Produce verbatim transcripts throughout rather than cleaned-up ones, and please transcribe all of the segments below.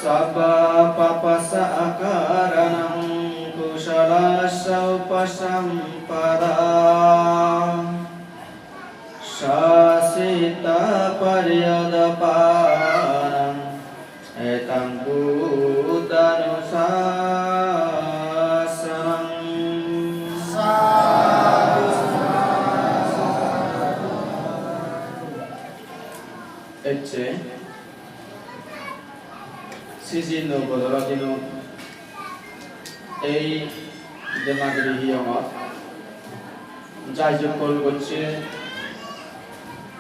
Sabba papassa akaranang kusalassa upasampada. Sasita pariyodapannang etang buddhanusasanang. Ecche siji nuo bojoro dinot ei Demagiri hiyongot jai jokkol gocche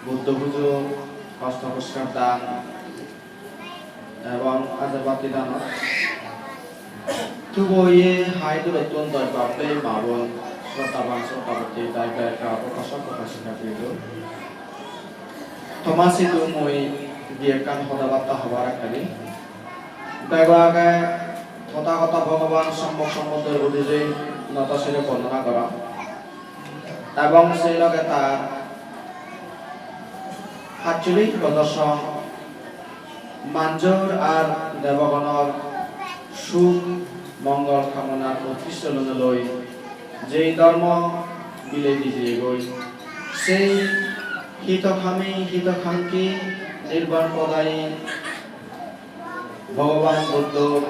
Buddho pujo, osto poriskar dan ebong ajarbatti danot tubo oye hai durottun doj bab bei ma bon, sroddhaban sroddhaboti, dayok dayika, upasok upasika brindu. Toma sidu mui di ekkan hoda batta hobar ekkani. Bego age Tothagoto Bhogoban Sommok Sombuddhor udije noto sire bondona gorong. Ebong sei loge tar pachchollish bojor song manjor ar debogonor suk mongol kamonar uddesho lonei loi jei dhormo bilei di jeyegoi, sei hitokami, hitokangkhi, nirban podayi Bhogoban Buddhor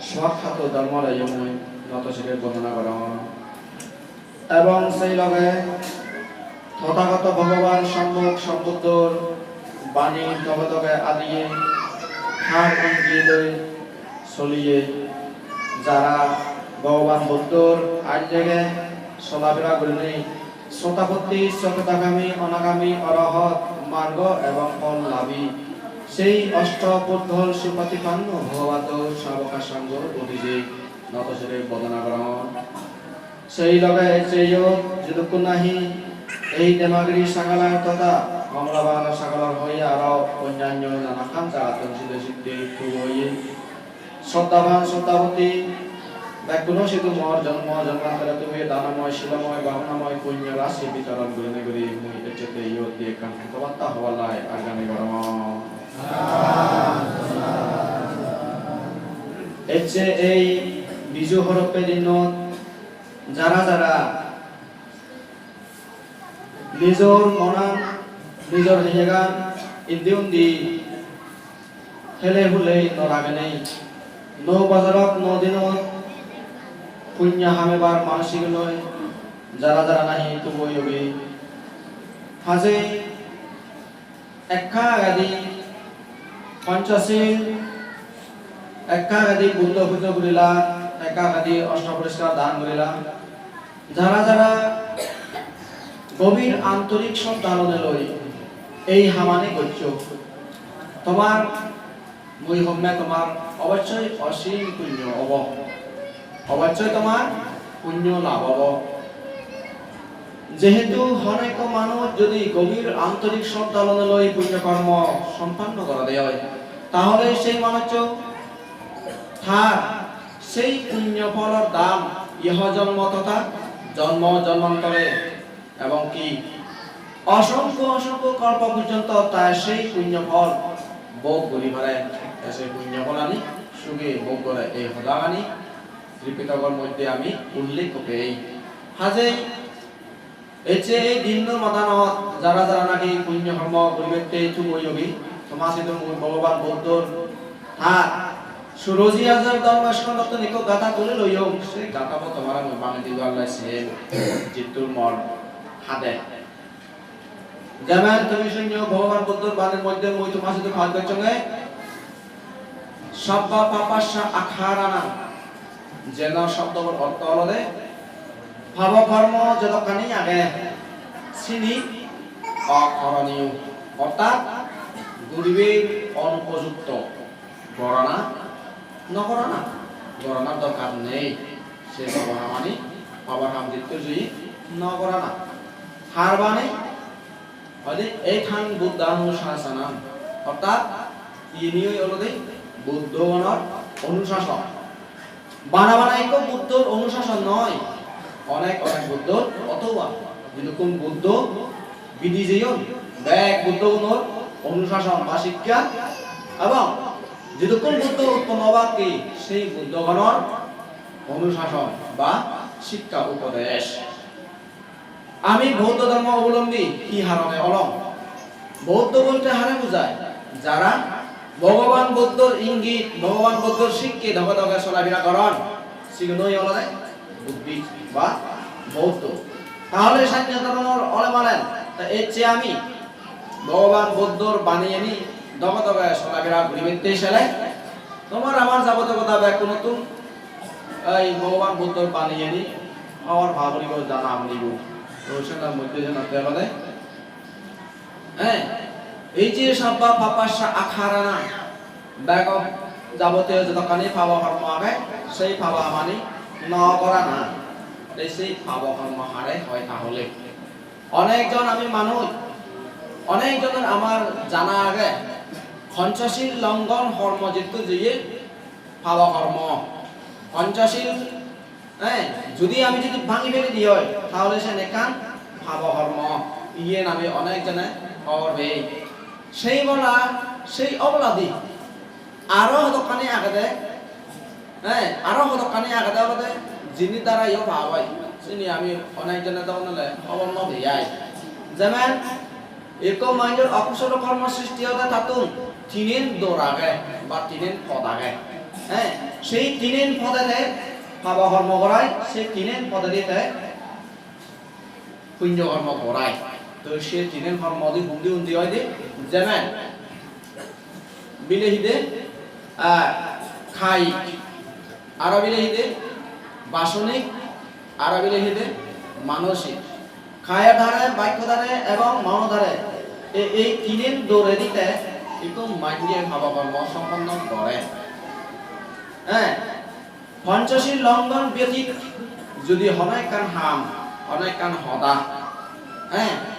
swakkhyato dhormoreyo mui noto sire bondona gorong. Ebong sei loge Tothagoto Bhogoban Sommok Sombuddhor bani doge doge adiye, tar ingit loi soliye, jara Bhogoban Buddhor ain dege solafera gurinei Srotapotti, Sokridagami, Anagami, Arahat margo ebong phol labhi, sei osto puddhol supatipanno bhagabato sravaka sanghor udije noto sire bondona gorong. Sei loge ecche iyot jidukkun nahi ei Demagiri sagalar totha Kamalabagano sagalar hoye aro onnanno nanakkan jagattun side sitte tubo oye sroddhaban sroddhaboti bekkuno sidu mor jonmo jonmantore tumi danomoy, silomoy, bhabanamoy punyo rasi bitoron gurinei guri mui ecche te iyot di ekkan hoda batta hobar lai argani gorong. Ecche ei Biju horoppe dinot jara jara nijor monan, nijor heyegan indi undi hele hule no ragenei, nuo bojorot nuo dinot punyo hamebar manosik loi jara jara nahi tubo oyogi. Hajei ekka agedi Panchashil, ekka agedi Buddho pujo gurila, ekka agedi osto poriskar dan gurila. Jara jara gobir antorik sroddha lonei loi ei hamani goccho, tomar mui homme tomar obossoi osim punyo obo, obossoi tomar punyo lab obo. Jehetu hono ekko manuj jodi gobir antorik sroddha lonei loi punyo kormo sompanno gorede oi, tahole sei manuccho tar sei punyo pholor dam iho jonmo totha jonmo jonmantore ebong ki osongkho osongkho kolpo porjonto tar sei punyo phol bhog guri pare, te sei punyo pholani suge bhog gore, ei hodagani Tripitokor moddhe ami ullekh pei. Hajei ecche ei dinno madanot jara jara naki punyo kormo guribatte tubo oyogi, toma sidu mui Bhogoban Buddhor tar suroji ajar dhormo skondottun ekko gatha tuli loyong, se gathabo tomare mui bangi dibar lai se jittur mor hade. Jemon tumi sunno Bhogoban Buddhor banir moddhe mui toma sidu pat gocchonge, sabba papassa akaranang. Jeno shobdor ortho olode pabo kormo jodokkani age sini okoroniyo, orthat guribar onupojukto. Gorana, no gorana, goranar dorkar nei. Se pabor hamani, pabor ham jittur jui no gorana. Har bani, hoide etang Buddhanusasanam, orthat ini oi olode Buddhogonor onusason. Bana bana ekko Buddhor onusason noi, onek onek Buddhor, othoba jidukkun Buddho bidi jeyon, bek Buddhogunor onusason ba sikkha ebong Jidukkun Buddho utponno obak ki, sei Buddhogonor onusason ba sikkha upodesh. Ami Bouddho dhormo obolombi hi harone olong? Bouddho bolte hare bujai? Jara Bhogoban Buddhor ingit, Bhogoban Buddhor sikke doge doge solafira goron, sigunoi olode Buddhist ba Bouddho. Tahole sannyo dhormor ole malen, ta ecche ami Bhogoban Buddhor baniyeni doge doge solafira guribette sele, tomar amar jabotiyo hoda bekkunottun ei Bhogoban Buddhor baniyeni hobor pa puribo, jana puribo. To senotte moddhe senotte olode, eh, ei je sabba papassa akaranang, bek jabotiyo jodokkani pabo hormo age, sei pabo hamani no gorana. Ei sei pabo hormo hare hoi tahole? Onekjon ami manuj, onekjonor amar jana age, Panchashil longhon hormo jittu jeye pabo hormo. Panchashil, eh, judi ami judi bhangi fele di oi, tahole sen ekkan pabo hormo. Iyen ami onekjone hobor pei. Sei bola, sei oboladi aro hodokkani agede, eh, aro hodokkani agede olode, jini dara yo pap oi. Sini ami onekjone dogon ole hobor no pei ai. Jemon, ekko manjor okusol kormo sristi ode, tattun tinen dor age ba tinen pod age. Eh, sei tinen podede pabo hormo gorai, sei tinen podedi te punyo hormo gorai. To se tinen hormo di hundi hundi oi de, jemon bile hide, ah, kayik, aro bile hide basonik, aro bile hide manosik. Kaya dhare, bakko dhare ebong mono dhare, e-, ei tinen dore dite ekko manje pabo hormo somponno gore. Eh, Panchashil longhon byatit judi hono ekkan ham, hono ekkan hoda, eh,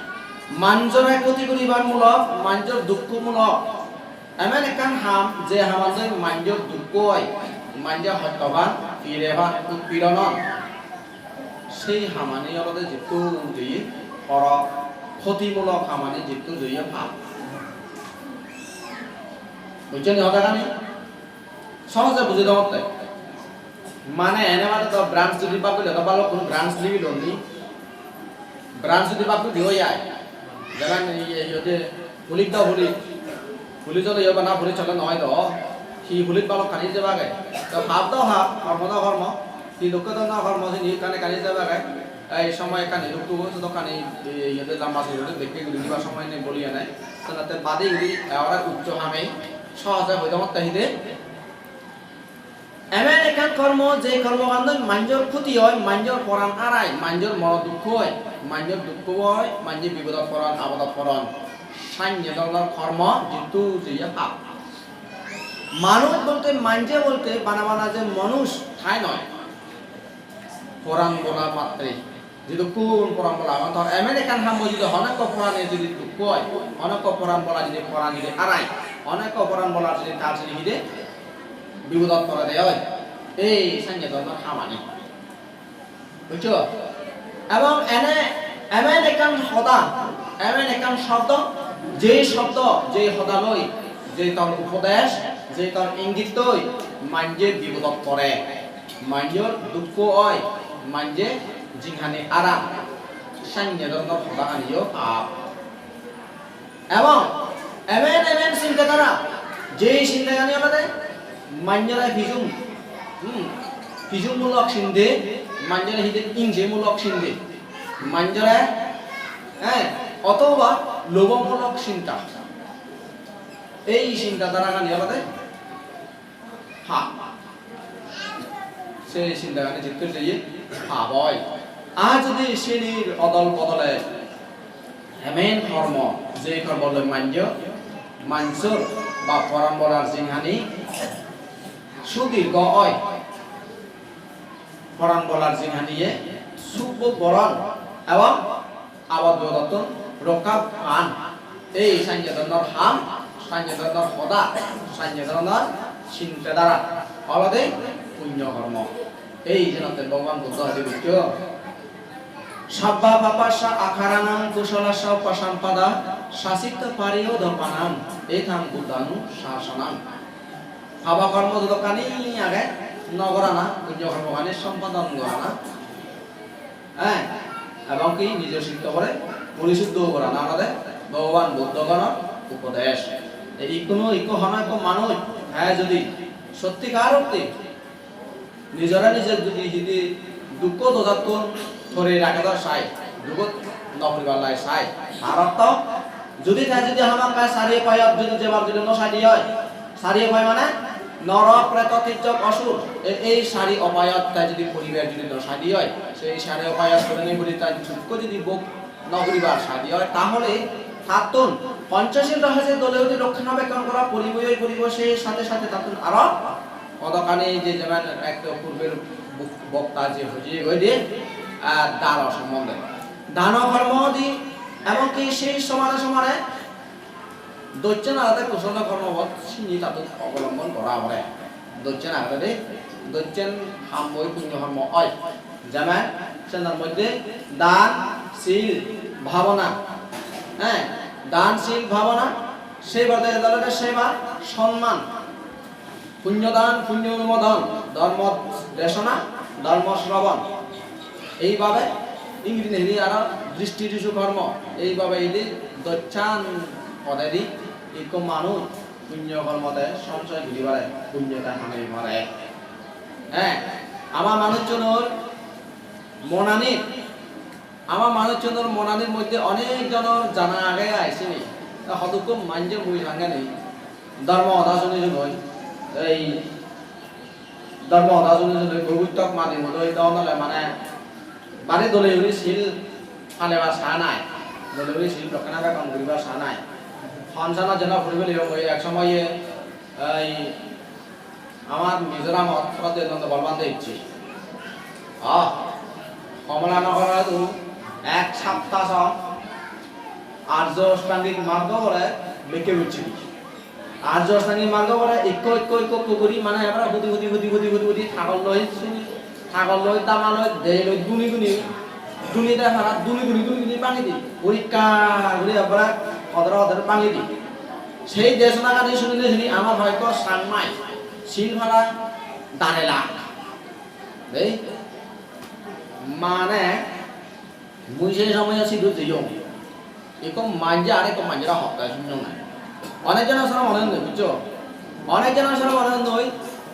manjore khoti guribar mulok, manjor dukko mulok, emon ekkan ham, je hamandoi manjor dukko oi, manje hosto pan, pire pan, utpiron on, sei hamani olode jittu jeye poro khotimulok hamani, jittu jeye pap. Bujjo ni hodagani? Sohoje buji dongotte. Mane ene mane to branch judi bak golle to balukkun branch ligi don ni. Branch judi bak guri oi ai. Jemon iye, iye de, pulit do pulit. Pulit ole yo bana pulit chole noi do. Hi pulit balokkani jebage. To pap do pap, hormo do hormo. Hi dokke do na hormo sini ekkan ekkan jebage. Ei somoy ekkan eduk tubo, sedokkani, ei, iyot lamba suri guri bekke guri dibar somoy nei boli ene. Senotte badi guri, e, ora uccho hame, sohoje hoi dongotte hide. Emon ekkan kormo, je kormo gandoi manjor khoti oi, manjor poran arai, manjor mono dukko oi, manjor dukko oi, manje bipodot poron, abodot poron. Sanye dhoronor kormo, jittu jeye pap. Manuj bolte, manje bolte, bana bana je manuj, thai noi. Poran bola matre. Jidukkun poran bola agon, tor emon ekkan ham oi judi honokko porane judi dukko oi, honokko poran bola judi poran judi arai, honokko poran bola judi tar judi hide bipodot porede oi, ei sanye dhoronor hamani. Bujjo? Ebong ene emon ekkan hoda, emon ekkan shobdo, jei shobdo, jei hoda loi, jei tor upodesh, jei tor ingit loi manje bipodot pore. Manjor dukko oi, manje jinghani aram, sanye dhoronor hodagani yo pap. Ebong emon emon sinta dhara, jei sintagani olode manjore pijum, hmm, pijum mulok sinde, manjore hide ingse mulok sinde, manjore, eh, otoba lobo mulok sinta. Ei sinta dharagani olode pap. Se sintagani jittur jeye pap oi. Ar judi sinir odol bodole emon kormo, je kormo loi manjo, manjor ba poran bolar jinghani sudirgo oi, poran bolar jinghaniye suk bhog goron ebong abot bipodottun rokka pan. Ei sanye dhoronor ham, sanye dhoronor hoda, sanye dhoronor sinte dhara olode punyo kormo. Ei jenotte Bhogoban Buddho hoide bujjo, sabba papassa akaranang kusalassa upasampada sacitto pariyodapanang etang buddhanusasanaṃ. Pabo kormo jodokkani age no gorana, punyo kormokani sompadon gorana. Heh, ebong ki nijor sittore porisuddho gorana olode Bhogoban Buddhogonor upodesh. Ei ikkunu ikko hono ikko manuj, heh, jodi sottikar orte nijore nije jodi hidi dukko dojattun thore ragede sai, dugot no puribar lai sai, tar ortho jodi te jodi hamakkai sari opayot jodi jebar jodi no sadi oi, sari opay mane norok, preto, tijjok, osur, e-, ei sari opayot te jodi puribar jodi no sadi oi, sei sari opayot puri ni puri te dukko jodi bhog no guribar sadi oi, tahole tattun Panchashil rahe je dole udi rokkhonabekkon gora puribo, oi puribo, sei sathe sathe tattun aro hodokkani je jemon ekto purber bok-, bokta je hoye goi de, ah, dano sombonde. Dano kormo di, emon ki sei somane somane docchen agede kusol kormo bod sini tattun obolombon gora pore. Docchen agede de, docchen ham oi punyo kormo oi. Jemon, senor moddhe dan, sil, bhabona. Heh, dan, sil, bhabona, sei bade olode seba, sonman, punyo dan, punyo onumodon, dhormo desona, dhormo srobon. Eibhabe ingiri nehiri aro dristi risu kormo. Eibhabe idi dochan podedi ikko manuj punyo kormote sonchoy guri pare, punyote hamei pare. Heh, ama manuchunor monani, ama manuchunor monanir moddhe onek jonor jana age ai sini. Ta hodukko manje mui sangeni. Dhormo hoda suni suni, ei dhormo hoda suni suni, gobittok madi mudoi don ole mane bari dole guri sil palebar sa nai, dole guri sil rokkhonabekkon guribar sa nai. Hon sano jeno puri puri hoi ek somoye ei amar Mizoramot Sroddheyo Nanda Balwante ecche. Ah, Kamalanagarot ek sapta song Arjo Ashtangik Margo bole bekke gocche. Arjo Ashtangik Margo bole ikko, ikko, ikko, ikko guri mane ebare hudi, hudi, hudi, hudi, hudi, hudi, thagor loi, su-, thagor loi, dama loi, dei loi, duni, duni, duni de para, duni, duni, duni, duni bangi di. Porikkar guri ebare odor, odor bangi di. Sei desona gani sunile sini amar hoyto Changmai sil pala darela. Dei, mane, mui sei somoy sidu jeyong. Ikko manje arekko manjore hotte sunnong nai. Onek jone sora mone noi, bujjo? Onek jone sora mone noi,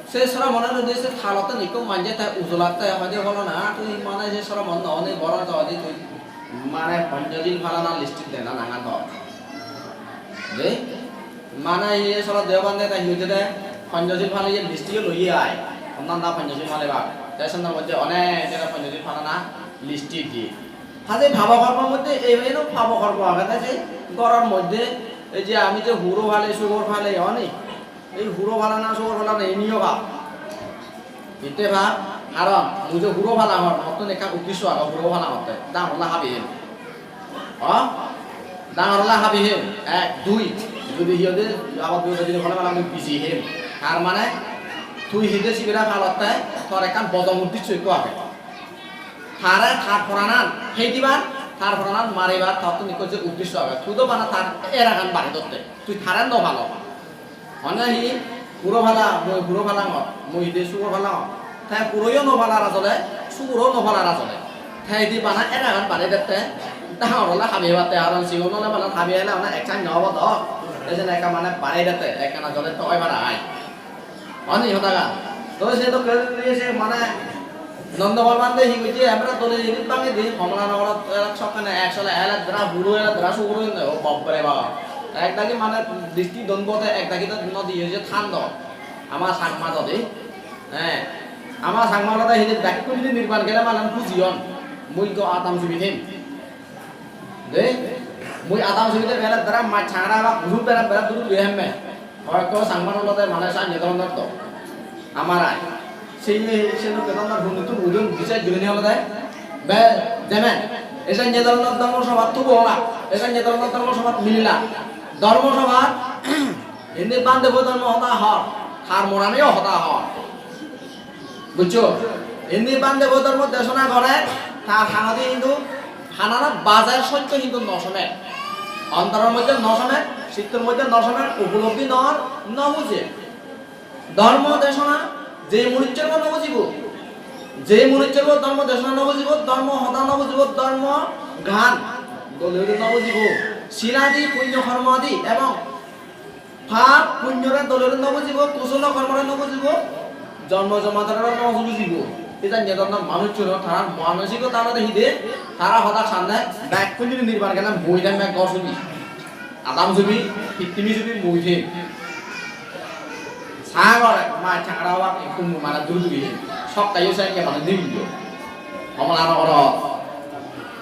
se sora mone noi, se thalotte ikko manje te ujolatte hoide bolo na, tui mane se sora mone noi, boro to hoide tui mane Panchashil palana list-ot dena nanga dor. De? Mane iye solo Deobande ta hi hoide de, Panchashil pale iye list-ot loye ai. Onnanno Panchashil pale ba. Te sonnor moddhe onek jone Panchashil palana list-ot diye. Haje pabo kormor moddhe ei hoyeno pabo kormo agede je goror moddhe ei je ami je huro pale, sugor pale, oni? Ei huro palana, sugor palana iniyo pap. Hitte pap? Karon mui je huro palangor, mottun ekkan uddesso age huro palangotte. Dangor ole habi hem. O? Dangor ole habi hem. Ek, dui. Judi hi hoide, abot judi hole pala mui biji hem. Tar mane, tui hide sibere palotte, tor ekkan bojong uddesso ekko age. Tare tar poranan hei dibar, tar poranan maribar, tottun ikko je uddesso age. Tui do bana tar eragan bari dotte. Tui tare no palo. Mane hi, huro pala, mui huro palangor, mui hide sugor palangor. Te huroyo no palar ajole, suguro no palar ajole. Te hide bana eragan bari dette, dangor ole habi hebatte, aron sigon ole bana habi hele ona ekkan no obo do. Te jene ekka mane bari dette, ekkana jole to oi para ai. Ani hodagan. To se to kele se mane Nanda Balwante hi gochche, ebare dole jinis bangei di, Kamalanagarot ek sokkene ek sole ele dara huro, ele dara suguro inde, o bap re bap. Ek dagi mane dristi don bote, ek dagi to nodi oye than do. Ama Changma dodi. He. Ama Changma olode hini bekkun hini nirban gele mane huji on. Mui do adam sibi thim. De, mui adam sibide bele dara mach changara ba guru bera bera duru duru hemme. Hoyekko Changmar olode mane sanye dhoronor do. Amar ai. Sei, sei dokke dhoronor hunitun udon bisej gurine olode. Be, demen. Esa nye dhoronor dhormo sobhat tubo ola. Esa nye dhoronor dhormo sobhat milila. Dhormo sobhat, indi bhante bo dhormo hoda hor. Tar monaniyo hoda hor. Bujjo? Indi bhante bo dhormo desona gore, tar hanadi hintu hanana bajar sotto hintu no somer. Ontoror moddhe no somer, sittor moddhe no somer, upolobdhi nor, no buje. Dhormo desona je manucchor no bujibo, je manucchor dhormo desona no bujibo, dhormo hoda no bujibo, dhormo gan dole dole no bujibo, siladi punyo kormo adi ebong pap punyore dole dole no bujibo, kusolo kormore no bujibo, jonmo jonmantorore no bujibo. Ei janye dhoronor manucchun tara manosikota olode hide, tara hoda sanne bekkun judi nirban gele mui dem ek ghor subi. Adam subi, pittimi subi, mui them. Sagor ek ma chakra wak ekku mui mane duri duri hem. Sokkayo sen ke mane duri duri. Homola no oro.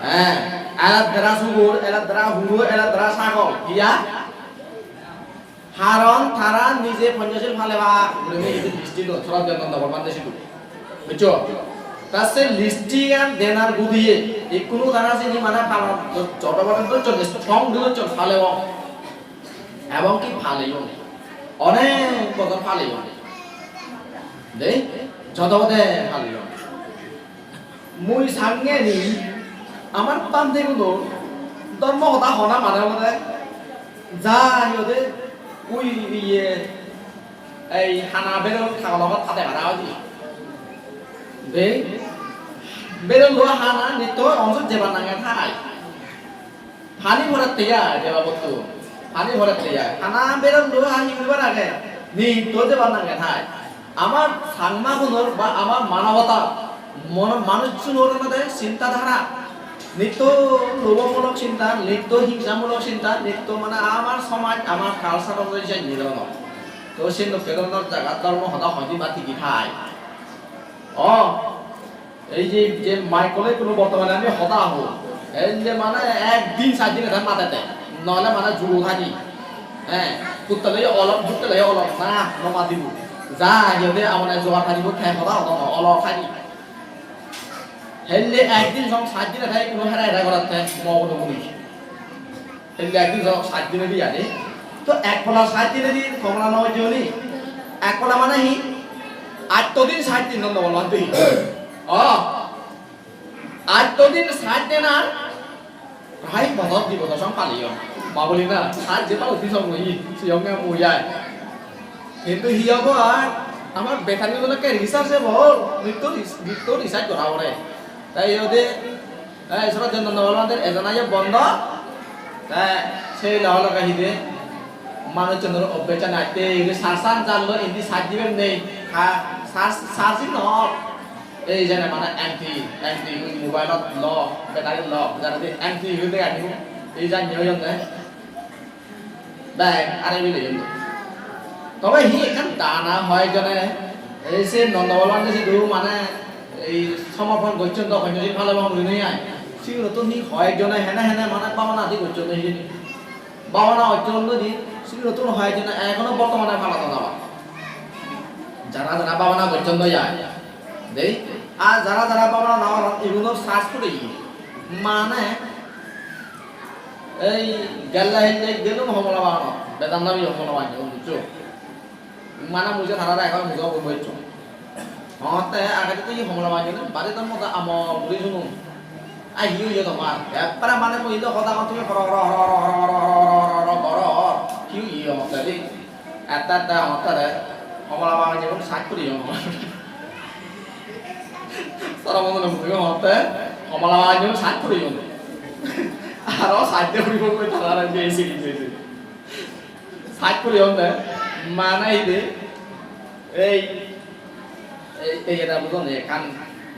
Eh, elat dara sugur, elat dara huro, elat dara sagor. Iya? Haron tara nije Panchashil paleba, guri nije listi don, sora don, don, don, don, don, don. Buccho? Ta se listi gan denar gudiye, ikkunu tara sini mane pala, joto bor dojjon, strong dojjon palebo. Ebong ki paleyon. Onek bojor paleyon. Dei, joto bode paleyon. Mui sange ni, amar bhante guno, dhormo hoda hona mane olode, ja hi hoide, ui iye, ei hana berol thagol obo thade para oide. Dei, berol lo hana nitto onso jebar nange thai. Pani porette ya, jeba bottu. Pani porette ya. Hana berol lo ha hi guribar age. Nitto jebar nange thai. Amar Changma gunor ba amar manobota, mon-, manuchunor olode chinta dhara. Nitto lobomulok chinta, nitto hingsamulok chinta, nitto mane amar somaj, amar culture-ot jai nilonor. To se nokke dhoronor jagat dhormo hoda hoide ba tigi thai. O, ei je, je mike-o loi kuno bortomane ami hoda hoi, ei je mane ek din sar din eta matete, nole mane juro thani. He, hutte loi olok, hutte loi olok, na, no matibo. Ja, iyot amane jogar thanibo, te hoda hoda no, olok thani. Helle ek din song sar din eta kuno hera hera goratte, mo kuno muni. Helle ek din song sar din odi adi. To ek pola sar din odi, tomra no odi oni. Ek pola mane hi? Atto din sar din no bolo adi. O. Atto din sar din ar. Prai bojor di bojor song paliyo. Ma boli na, sar je palo di song oi, siyong nge mui ai. Hintu hi obo ar? Amar betani gulo ke rechargeable, nitto ris-, nitto recharge gora pore. Tai iyot de, eh, Iswar jonno no olode, ejon aye bondo. Te sei logey logey hi de, manuchunor obbechan atte, indi charge-an jallo, indi charge dibar nei. Ha, charge, charge no. Ei jene mane anti, anti mobile-ot lo, battery lo, jane anti hi de ani. Ei janye oyonde. Bek, are bile yun. Tobe hi ekkan dana hoi jone, ei se Nondobalbhante sidu mane ei somorpon gocchon do, honyo sin pale bang guri nei ai. Sigunotun hi hoi jone hene hene mane bhabana di gocchon do hijeni. Bhabana gocchon do di, sigunotun hoi jone ekhono bortomane pala dana ba. Jara jara bhabana gocchon do ai. Dei, ar jara jara bhabana na goron, igunor sas puri. Mane, Ei gelle helle gelung Homola Baganot, bedan nabi Homola Bagan, buccho? Mane mui je tarare ekko mujo gombe eccho. Hotte agede to hi Homola Bagan, bari ton moda amo guri sunung. Ai hi oye tomar? Ekkore mane mui idu hoda hot tumi horo horo goro. Hi oye hotte di? Etta etta hotte de. Homola Bagan jebon sat puri hon. Sara mono mui hotte Homola Bagan jebon sat puri hon. Aro sat de puri hon koi tarare je isi isi. Sat puri hon de. Mane ide. Ei Ei, ei eta bujon ekkan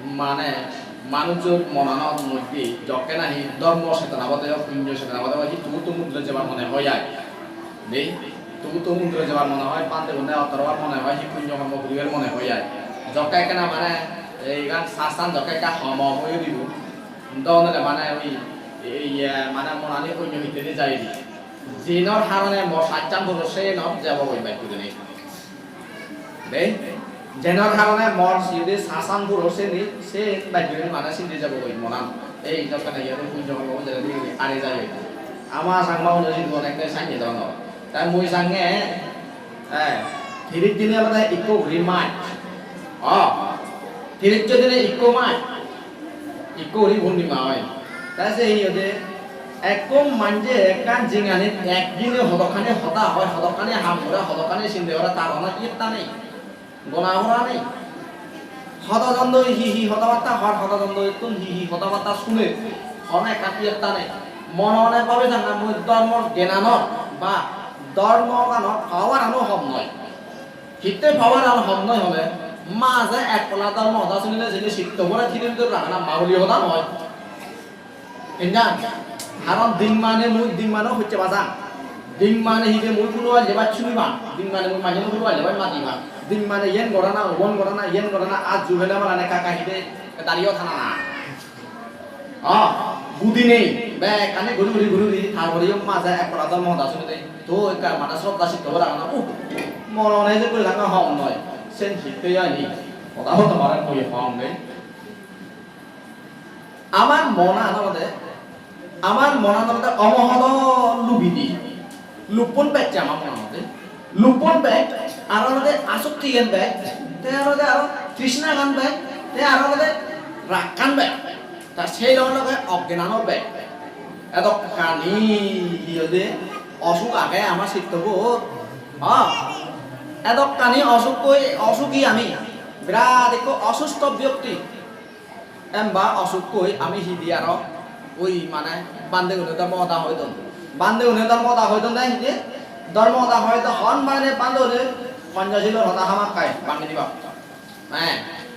mane manujor monanor moddhe jokke nahi dhormo chetona bode, punyo chetona bode, hi tugu tugu mundire jebar mone hoi ai. Dei, tugu tugu mundire jebar mone hoi, bhante gunde ottor obar mone hoi, hi punyo hormo guribar mone hoi ai. Jokke ekkena mane eigan sastan jokke ekka hom hom oi udibo. Dogone mane oi, ei, iye, mane monani punyo hittedi jai di. Jinor harone mo sastan puro se no jebo goi bek gurinei. Dei, jenor harone mor siyot sasan puro seni, se bajjoni mane sindi jabo goi monan. Ei jokkene iye punyo hobo jere di are jai. Ama Changma uno sidu onekke sanye dono. Tai mui sange, eh, tiris dine olode ikko guri mach. O, tiris dine ikko mach. Ikko guri purnima oi. Te se hi hoide, ekko manje ekkan jinganit ek dine hodokkani hoda hoi, hodokkani ham gore, hodokkani sinde gore, tar hono iyotta nei. Gona gorani. Hododondoi hi hi hodabatta hor, hododondo ittun hi hi hodabatta sune, hono ekkan iyettane. Mone mone babi tanga mui dhormo gyananor ba dhormoganor power-ano hom noi. Hitte power-an hom noi hole, maje ek pola dhormo hoda sunile jeni sitto bore thiri bidire ragana mabuli hoda noi. Enjan, karon din mane mui din mane hocche bajang. Din mane hide mui kuno aile baj suni bang. Din mane mui mane kuno aile baj madi bang. Din mane yen gorana, ubon gorana, yen gorana, ar ju hele mane kaka hide dariyo thanana. Ah, budi nei, bekkani guri guri guri guri, tarpore yo maje ek pola dhormo hoda sunide. To ekka mane sroddha sitto bore ragana, uh, mone mone je guri ragana hom noi. Sen hitte ani? Hoda hoda mane koi hom nei. Amar monan olode, amar monan olode omohodo lubidi, luppon bej amar monan olode, luppon bej, aro olode asoktigan bej, te aro olode aro trishnagan bej, te aro olode raggan bej, ta sei loge loge oggenano bej. Edokkani hi hoide osuk age amar sittobot, ha? Edokkani osukkoi, osugi ami, birat ekko osusto byokti. Emba osukkoi ami hidi aro oi mane bhantegune dhormo hoda hoi don. Bhantegune dhormo hoda hoi don de hidi? Dhormo hoda hoi don hon mane bhantegune Panchashilor hoda hamakkai bhangi dibak. He,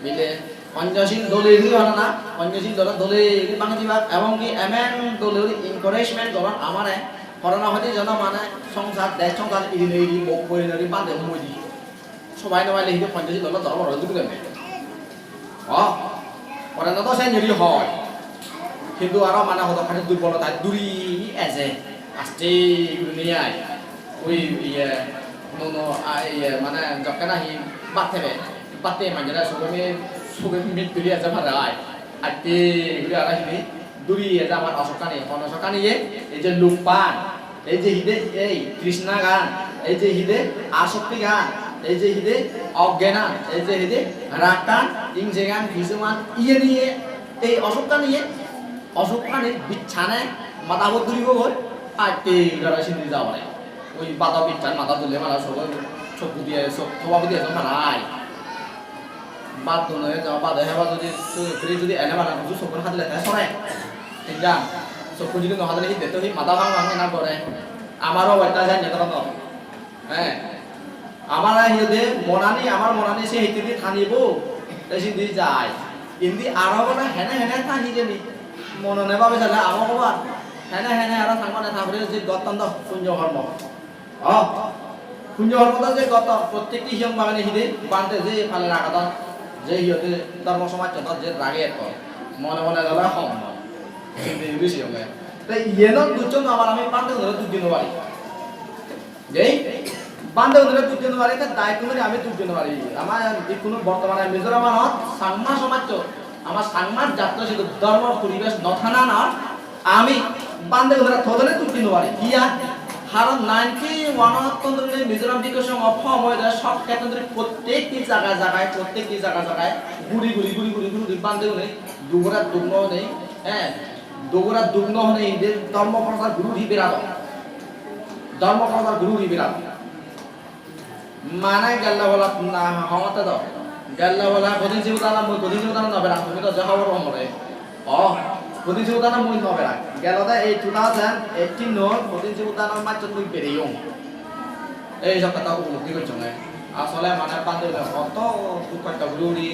mile Panchashil dole guri hona na, Panchashil dole dole guri bhangi dibak, ebong ki emen dole guri encouragement goron amare, corona hoi di jono mane songsar, dej songsar iri no iri, mok pori no iri, bhante humoi di. Sobai no paile hintu Panchashil dole doro boro duri debe. O, pore no do se nyuri hoi. Hintu aro mane hodokkani durbolota duri eje. Aste gurinei ai. Ui iye, nuo nuo, a, iye, mane jokke nahi bhat hebe. Bhat hebe manjore soge mi-, soge mit tuli eje pare ai. Atte guri aro hini duri eje amar osokkani. Hon osokkani ye? Ei je luppan. Ei je hide ei trishnagan, ei je hide asoktigan, ei je hide oggenan, ei je hide raggan, ingsegan, kisuman, iye niye, ei osukkan iye, osukkan ei bichchane madabot duribo goi, atte udara sindi jabare. Oi bado bichchan mada dule mara sogo, sokku diye, sok, thoba diye, sok mara ai. Bhat dun oye, jaba bade heba judi, judi, judi ene bana huju sokkun hadile te sore. Thik jan. Sokkun judi no hadile hi de, to hi mada bang bang ena gore. Amaro obosta jani doronor. He. Amar hi de monani, amar monani se hittedi thanibo. Te sindi jai. Indi aro bole hene hene tha hijeni. Monone babe sale aro hobar. Hene hene aro thangmane thangore je gotton do punyo hormo. O, punyo hormo do je gotton, prottekti hiyong bagane hide, bhante je pale ragadon, je hi hoide dhormo somajjot je rage etton, mone mone jole hom noi. Sindi guri siyonge. Te iyenot dujjon abar ami bhante gunore duj di no pari. Jei, bhante gunore duj di no pari, te dayok gunore ami duj di no pari. Ama ikkunu bortomane Mizoramanot Changma somajjot, ama Changma jatto sidu dhormo poribesh no thananot, ami bhante gunore totally duj di no pari. Kiya? Karon ninety-one-ottun dhuri Mizoram Bhikkhu Sangha form oye de, sokkettun dhuri prottekti jaga jagai, prottekti jaga jagai guri guri, guri guri, guri guri bhante gune dugora dugno nei, eh, dugora dugno nei inde dhormo prochar guri guri beradon. Dhormo prochar guri guri beradon. Mane gelle bola na hongotte do. Gelle bola Kothin Cibor Dhanot, mui Kothin Cibor Dhanot no berang, tumi do je hobor pang more. O, Kothin Cibor Dhanot mui no berang. Gelle de ei two thousand eighteen-ot Kothin Cibor Dhanot majjot mui bereyong. Ei sob hoda upolobdhi gocchonge. Asole mane bhante gunore hoto duk hosto guri guri,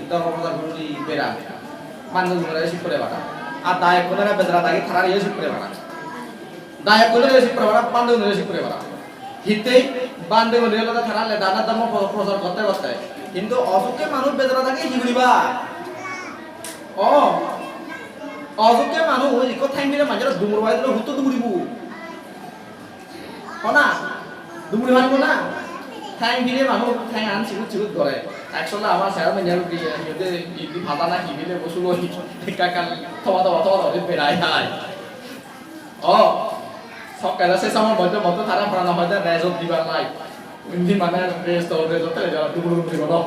dhormo prochar guri guri berang. Bhante gunore receive gore para. Ar dayok gunore bejara dagi tarare receive gore para. Dayok gunore receive gore para, bhante gunore receive gore para. Hittei bhante gune olode tara ledana dhormo pro-, prochar gotte gotte. Hintu osukke manuj bejara dagi hi guriba? O, osukke manuj ikko theng pile manjore dumur bai dile hutto dumuribo. Hona, dumuri paribo na? Theng pile manuj thengan sigut sigut gore. Actually ama sir manjore diye, iyot indi pada na hi pile bo sulo hi ekka ekka thoba thoba thoba thoba berai thai. O, sokkene se somoy moddhe moddhe tara porana hoide rest dibar lai. Indi mane rest o, rest o, tele jara dubur dubur gono.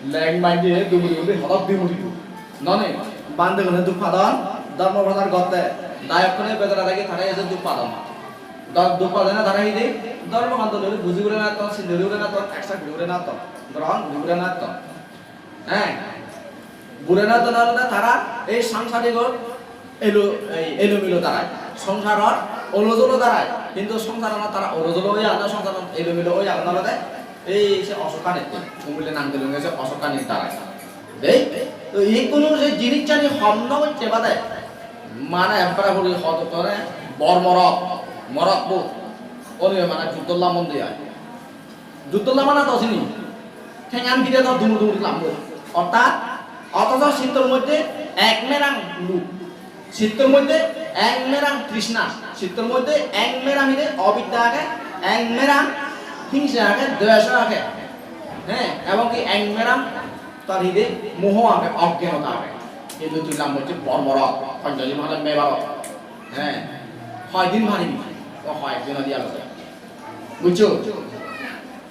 Leng manje dubur dubur hodok dubur dubur. Noni, bhante gune duk padon, dhormo prochar gotte, dayok gune bejara dagi tara eje duk padon. Dor duk pade na tara hi de? Dhormo gyan dole guri buji guri na to, sinde guri na to, accept guri na to, grohon guri na to. He? Guri na to na tara ei sangsarigot elo, ei elomelo darai, songsaror olojolo darai, hintu songsarot tara olojolo oi agon, songsarot elomelo oi agon olode ei se osukkanit, umule nang dilunge se osukkanit darai. Dei, to ikkunu se jinissani hom no gocche bade, mane ekkore huri hodottore bor morot, morot bu, oniyo mane juddot lamon de ai. Juddot lamana to sini, thengan pide to dumur dumur lambo. Ortat, othocho sittor moddhe ek merang luk, sittor moddhe ek merang trishna, sittor moddhe ek merang hide obidya age, ek merang hingsa age, dwesho age. He, ebong ki ek merang tar hide moho age, oggenota age. Hintu tui lam gocche bor morot, ponchosil mane mebarot. He, hoi din paribi, o hoi din odi alo. Bujcho?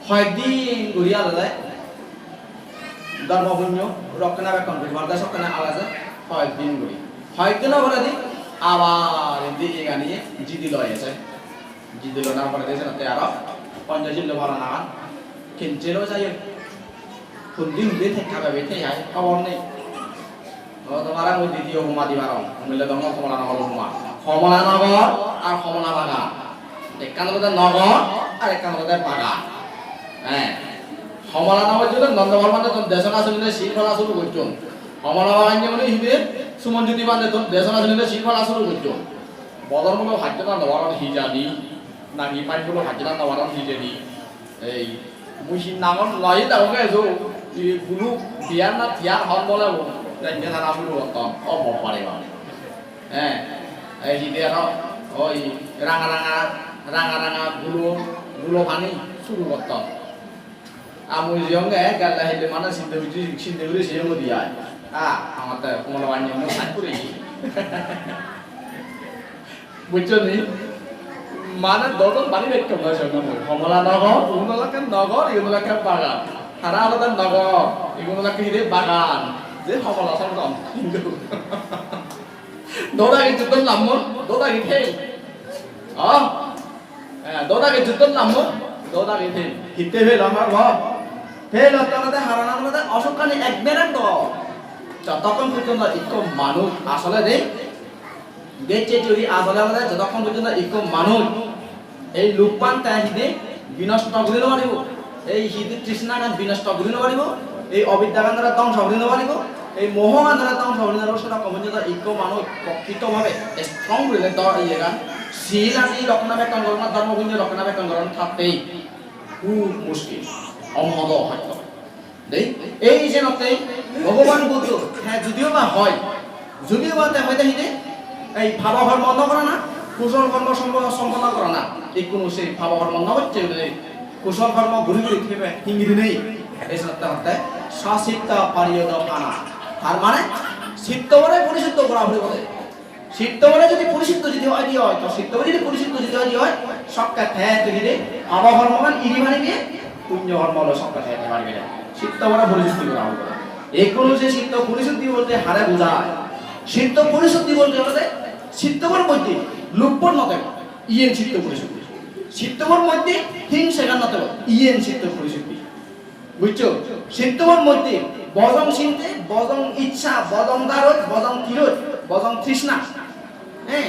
Hoi din guri alo de. Dhormo punyo, rokkena bekkon guri, horde sokkene ala je, hoi din guri. Hoi din pore di, abar indi egani jidi loi ese. Jidi lonar pore di senotte aro ponchosil lo parana an. Kinchelo jaiyo. Hundi hundi thekka bebe thei hai, hobor nei. O, tomare mui didiyo huma di parong. Mui le dongor Kamalanagar huma. Kamalanagar ar Kamala Bagan. Ekkan olode nogor ar ekkan olode bagan. He. Kamalanagar jodi Nondo Barman ton desona sunile sil pala suru gocchon. Kamala Bagan jemon hide Suman Jyoti Bhante ton desona sunile sil pala suru gocchon. Bodor mulo hajjana no paron hijeni. Nagi pain mulo hajjana no paron hijeni. Ei, mui hi nangor loi dagong ejo, i bulu biar na tiar hon bole bo, renge tara bulu otton, o bo pare ba. Eh, ei hi de aro, oi, ranga ranga, ranga ranga gulo, gulo pani suru gotton. A mui jiyong ge, galla hille mane sinde uji, sinde uri siye modi ai. Ah, amatte kono banye mo sai puri. Bujcho ni? Mane dodon bani bekko noi sonna mui. Kamalanagar, igun olakke nogor, igun olakke bagan. Tara olode nogor, igun olakke hide bagan. Je Kamala song song. Hintu. Dodagi juddon lammo, dodagi fail. Ah? Eh, dodagi juddon lammo, dodagi fail. Hitte fail amar bo? Fail otte olode haran olode osukkani ek berek do. Jotokkon porjonto ikko manuj asole de Gecche churi asole olode jotokkon porjonto ikko manuj ei lubhan te hide binosto guri no paribo, ei hide trishnagan binosto guri no paribo, ei obidyagan dore dhongso guri no paribo, ei mohogan dore dhongso guri no paribo, jotokkon porjonto ikko manuj prokrito bhabe strong gurinei do iyegan, sil ani rokkona bekkon gorana, dhormo punyo rokkona bekkon gorana thattei hub muskil, omodo hoyto. Dei, ei jenotte Bhogoban Buddho, he judiyo ba hoi, judiyo ba te hoide hide, ei pabo hormo no gorana, kusol hormo sompo-, somponno gorana, ikkunu sei pabo hormo no gocche bile, kusol hormo guri guri thebe hingiri nei, ei jenotte hotte sasitta pariyodapana. Tar mane, sittobore porisuddho gora puribo de. Sittobore jodi porisuddho jodi oi di oi, to sittobore jodi porisuddho jodi oi di oi, sokke te tui jodi pabo hormogan iri paribi, punyo hormo loi sokke te te paribi na. Sittobore porisuddhi gora hobo. Ekkunu se sitto porisuddhi bolte hare bujai? Sitto porisuddhi bolte olode sittobor moddhe lubhon no thebo, iyen sitto porisuddhi. Sittobor moddhe hingsegan no thebo, iyen sitto porisuddhi. Bujcho? Sittobor moddhe bojong sinte, bojong iccha, bojong daroj, bojong tiroj, bojong trishna. He?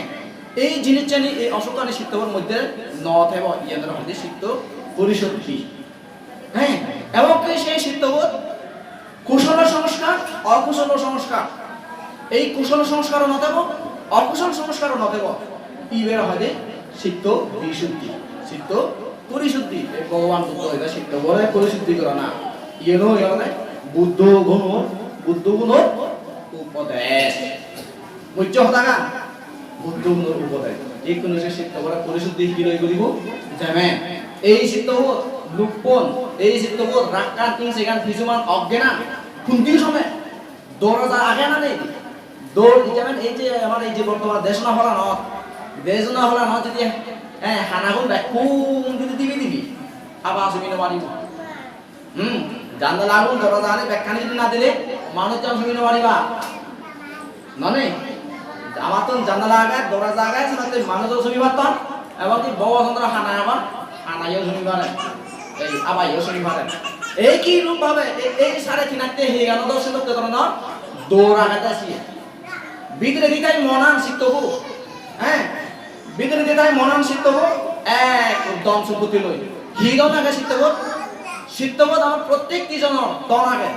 Ei jinissani, ei osukkani sittobor moddhe no thebo, iyanore hoide sitto porisuddhi. He? Ebong ki sei sittobor kusolo songskar, okusolo songskar. Ei kusolo songskaro no thebo, okusolo songskaro no thebo. Ibere hoide sitto bisuddhi, sitto porisuddhi. Ei Bhogoban Buddho hoide sittobore porisuddhi gorana. Iyeno hoide Buddho gunor, Buddho gunor upodesh. Bujcho hodagan? Buddho gunor upodesh. Ikkunu se sittobore porisuddhi hiloi guribo? Jeme ei sittobor lubhon, ei sittobor raggan, ingsegan, pisuman, oggenan, hundi some Doroja age na nei? Dor-, jemon ei je amar ei je bortoman desona holanot, desona holanot jodi, eh, hanagun bekkun jodi dibe dibe, haba sumi no paribo. Hmm, jandalagun dorojani bekkani jodi na dile, manuj jon sumi no pariba. None? Amattun jandala age, doroja age, senotte manuj sumi patton. Ebong ki Bhobo Chandra hana abar, hanayo suni pare, ei abayo suni pare. Ei ki rup bhabe, ei, ei sare tin atte hiyano do sedokke dhoronor dor agede siye. Bidiredi tai monan sittobo, he? Bidiredi tai monan sittobo, ek dhon sompotti loi. Hi dhon age sittobo? Sittobo amar prottekti jonor dhon age.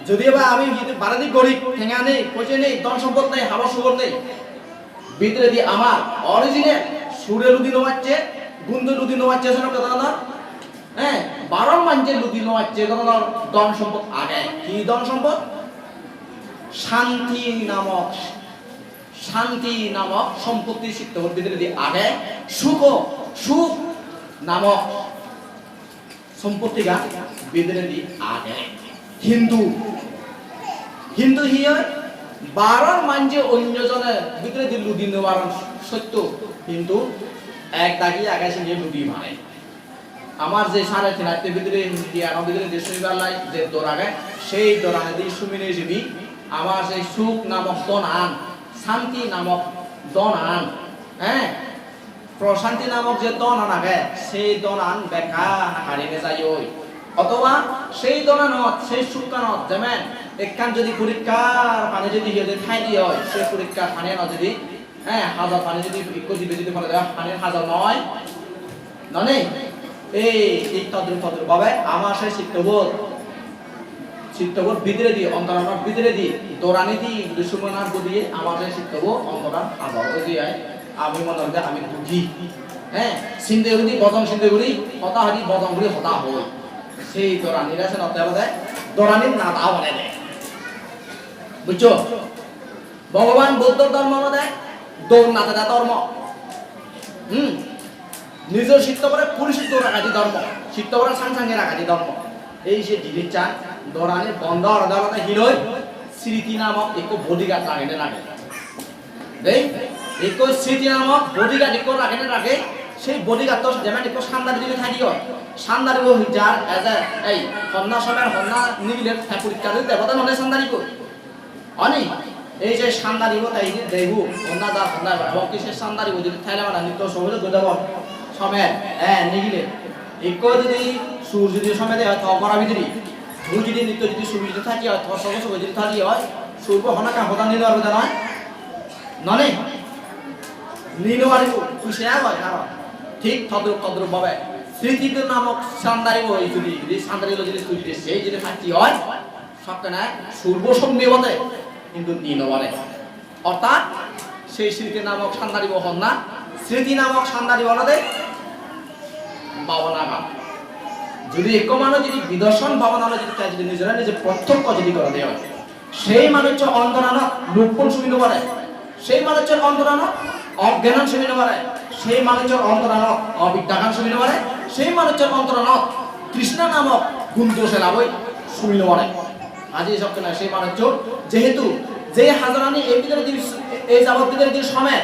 Jodi ba ami jodi baredi gorib, tenga nei, poise nei, dhon sompot nei, habor subor nei. Bidiredi amar original sure ludi no pacche, gundu ludi no pacche, sono kotha na? Eh, baron manje ludi no pacche, kono dhon sompot age. Hi dhon sompot? Shanti namok, shanti namok sompotti sittobor bidiredi age, sukho, suk namok sompottigan bidiredi age. Hintu, hintu hi oi? Baror manje onyo jone bidiredi ludi no paron sotto, hintu ek dagi age sini ludi pare. Amar je sare tin atte bidire, hiyano bidire je sumibar lai je dor age, sei doranedi sumine jibi amar sei suk namok donan, santi namok donan, eh, proshanti namok je donan age, sei donan bekkan hari nejai oi. Otoba sei donanot, sei sukkanot, jemen ekkan jodi porikkar pani jodi hi jodi thai di oi, sei porikkar paniyanot jodi, eh, hajar pani jodi ikko dibe jodi pore de, pani hajar noi, nonei? Ei, ei todrup todrup bhabe amar sei sittobot, sittobot bidiredi, ontoranor bidiredi, doranedi, dusumonar godiye amar sei sittobo ontoran hajar oi jai. Ami mone hoi de ami dugi. He, sinde guri, bojong sinde guri, hoda hoi, bojong guri hoda hoi. Sei doranire senotte olode doranir nada olode. Bujjo? Bhogoban Buddhor dhormo olode dor nadeda dhormo. Hmm. Nijor sittobore purisuddho ragadi dhormo, sittobore sang sange ragadi dhormo. Ei je jinissan dorani bondo gorede olode hinoi, sriti namok ekko bodyguard ragene rage. Dei, ekko sriti namok bodyguard ekko ragene rage, sei bodyguard to jemen ekko sandari jodi thai di oi, sandaribo jar eje, ei, honna somer honna nigile te porikkar guri debode none sandaribo. Oni, ei je sandaribo tai jodi debo, honna jar honna ebo, ebong ki se sandaribo jodi thaile mane nitto somer gode bo, somer, eh, nigile. Ekko jodi sur jodi somede oi, to gora bidire, tui jodi nitto jodi sur jodi thai di oi, to sogo sogo jodi thai di oi, surbo honna ka hoda nilo ar hoda noi? None? Nino aribo, tui se agoi aro. Thik todrup todrup bhabe sriti namok sandaribo jodi, jodi sandari lo jodi tui jodi sei jodi thai di oi, sokkene surbo sommi obode, hintu nino pare. Orthat sei sriti namok sandaribo honna, sriti namok sandaribo olode bhabona gan. Jodi ekko manuj jodi bidarson bhabona loi jodi te jodi nijore nije prottokkho jodi gore de oi, sei manuchor ontoranot lobhon sumi no pare, sei manuchor ontoranot ogyanan sumi no pare, sei manuchor ontoranot obidyagan sumi no pare, sei manuchor ontoranot trishna namok gunto selaboi sumi no pare. Aji sokkene sei manuchor jehetu je hajarani ei bidiredi, ei jabot bidiredi somer,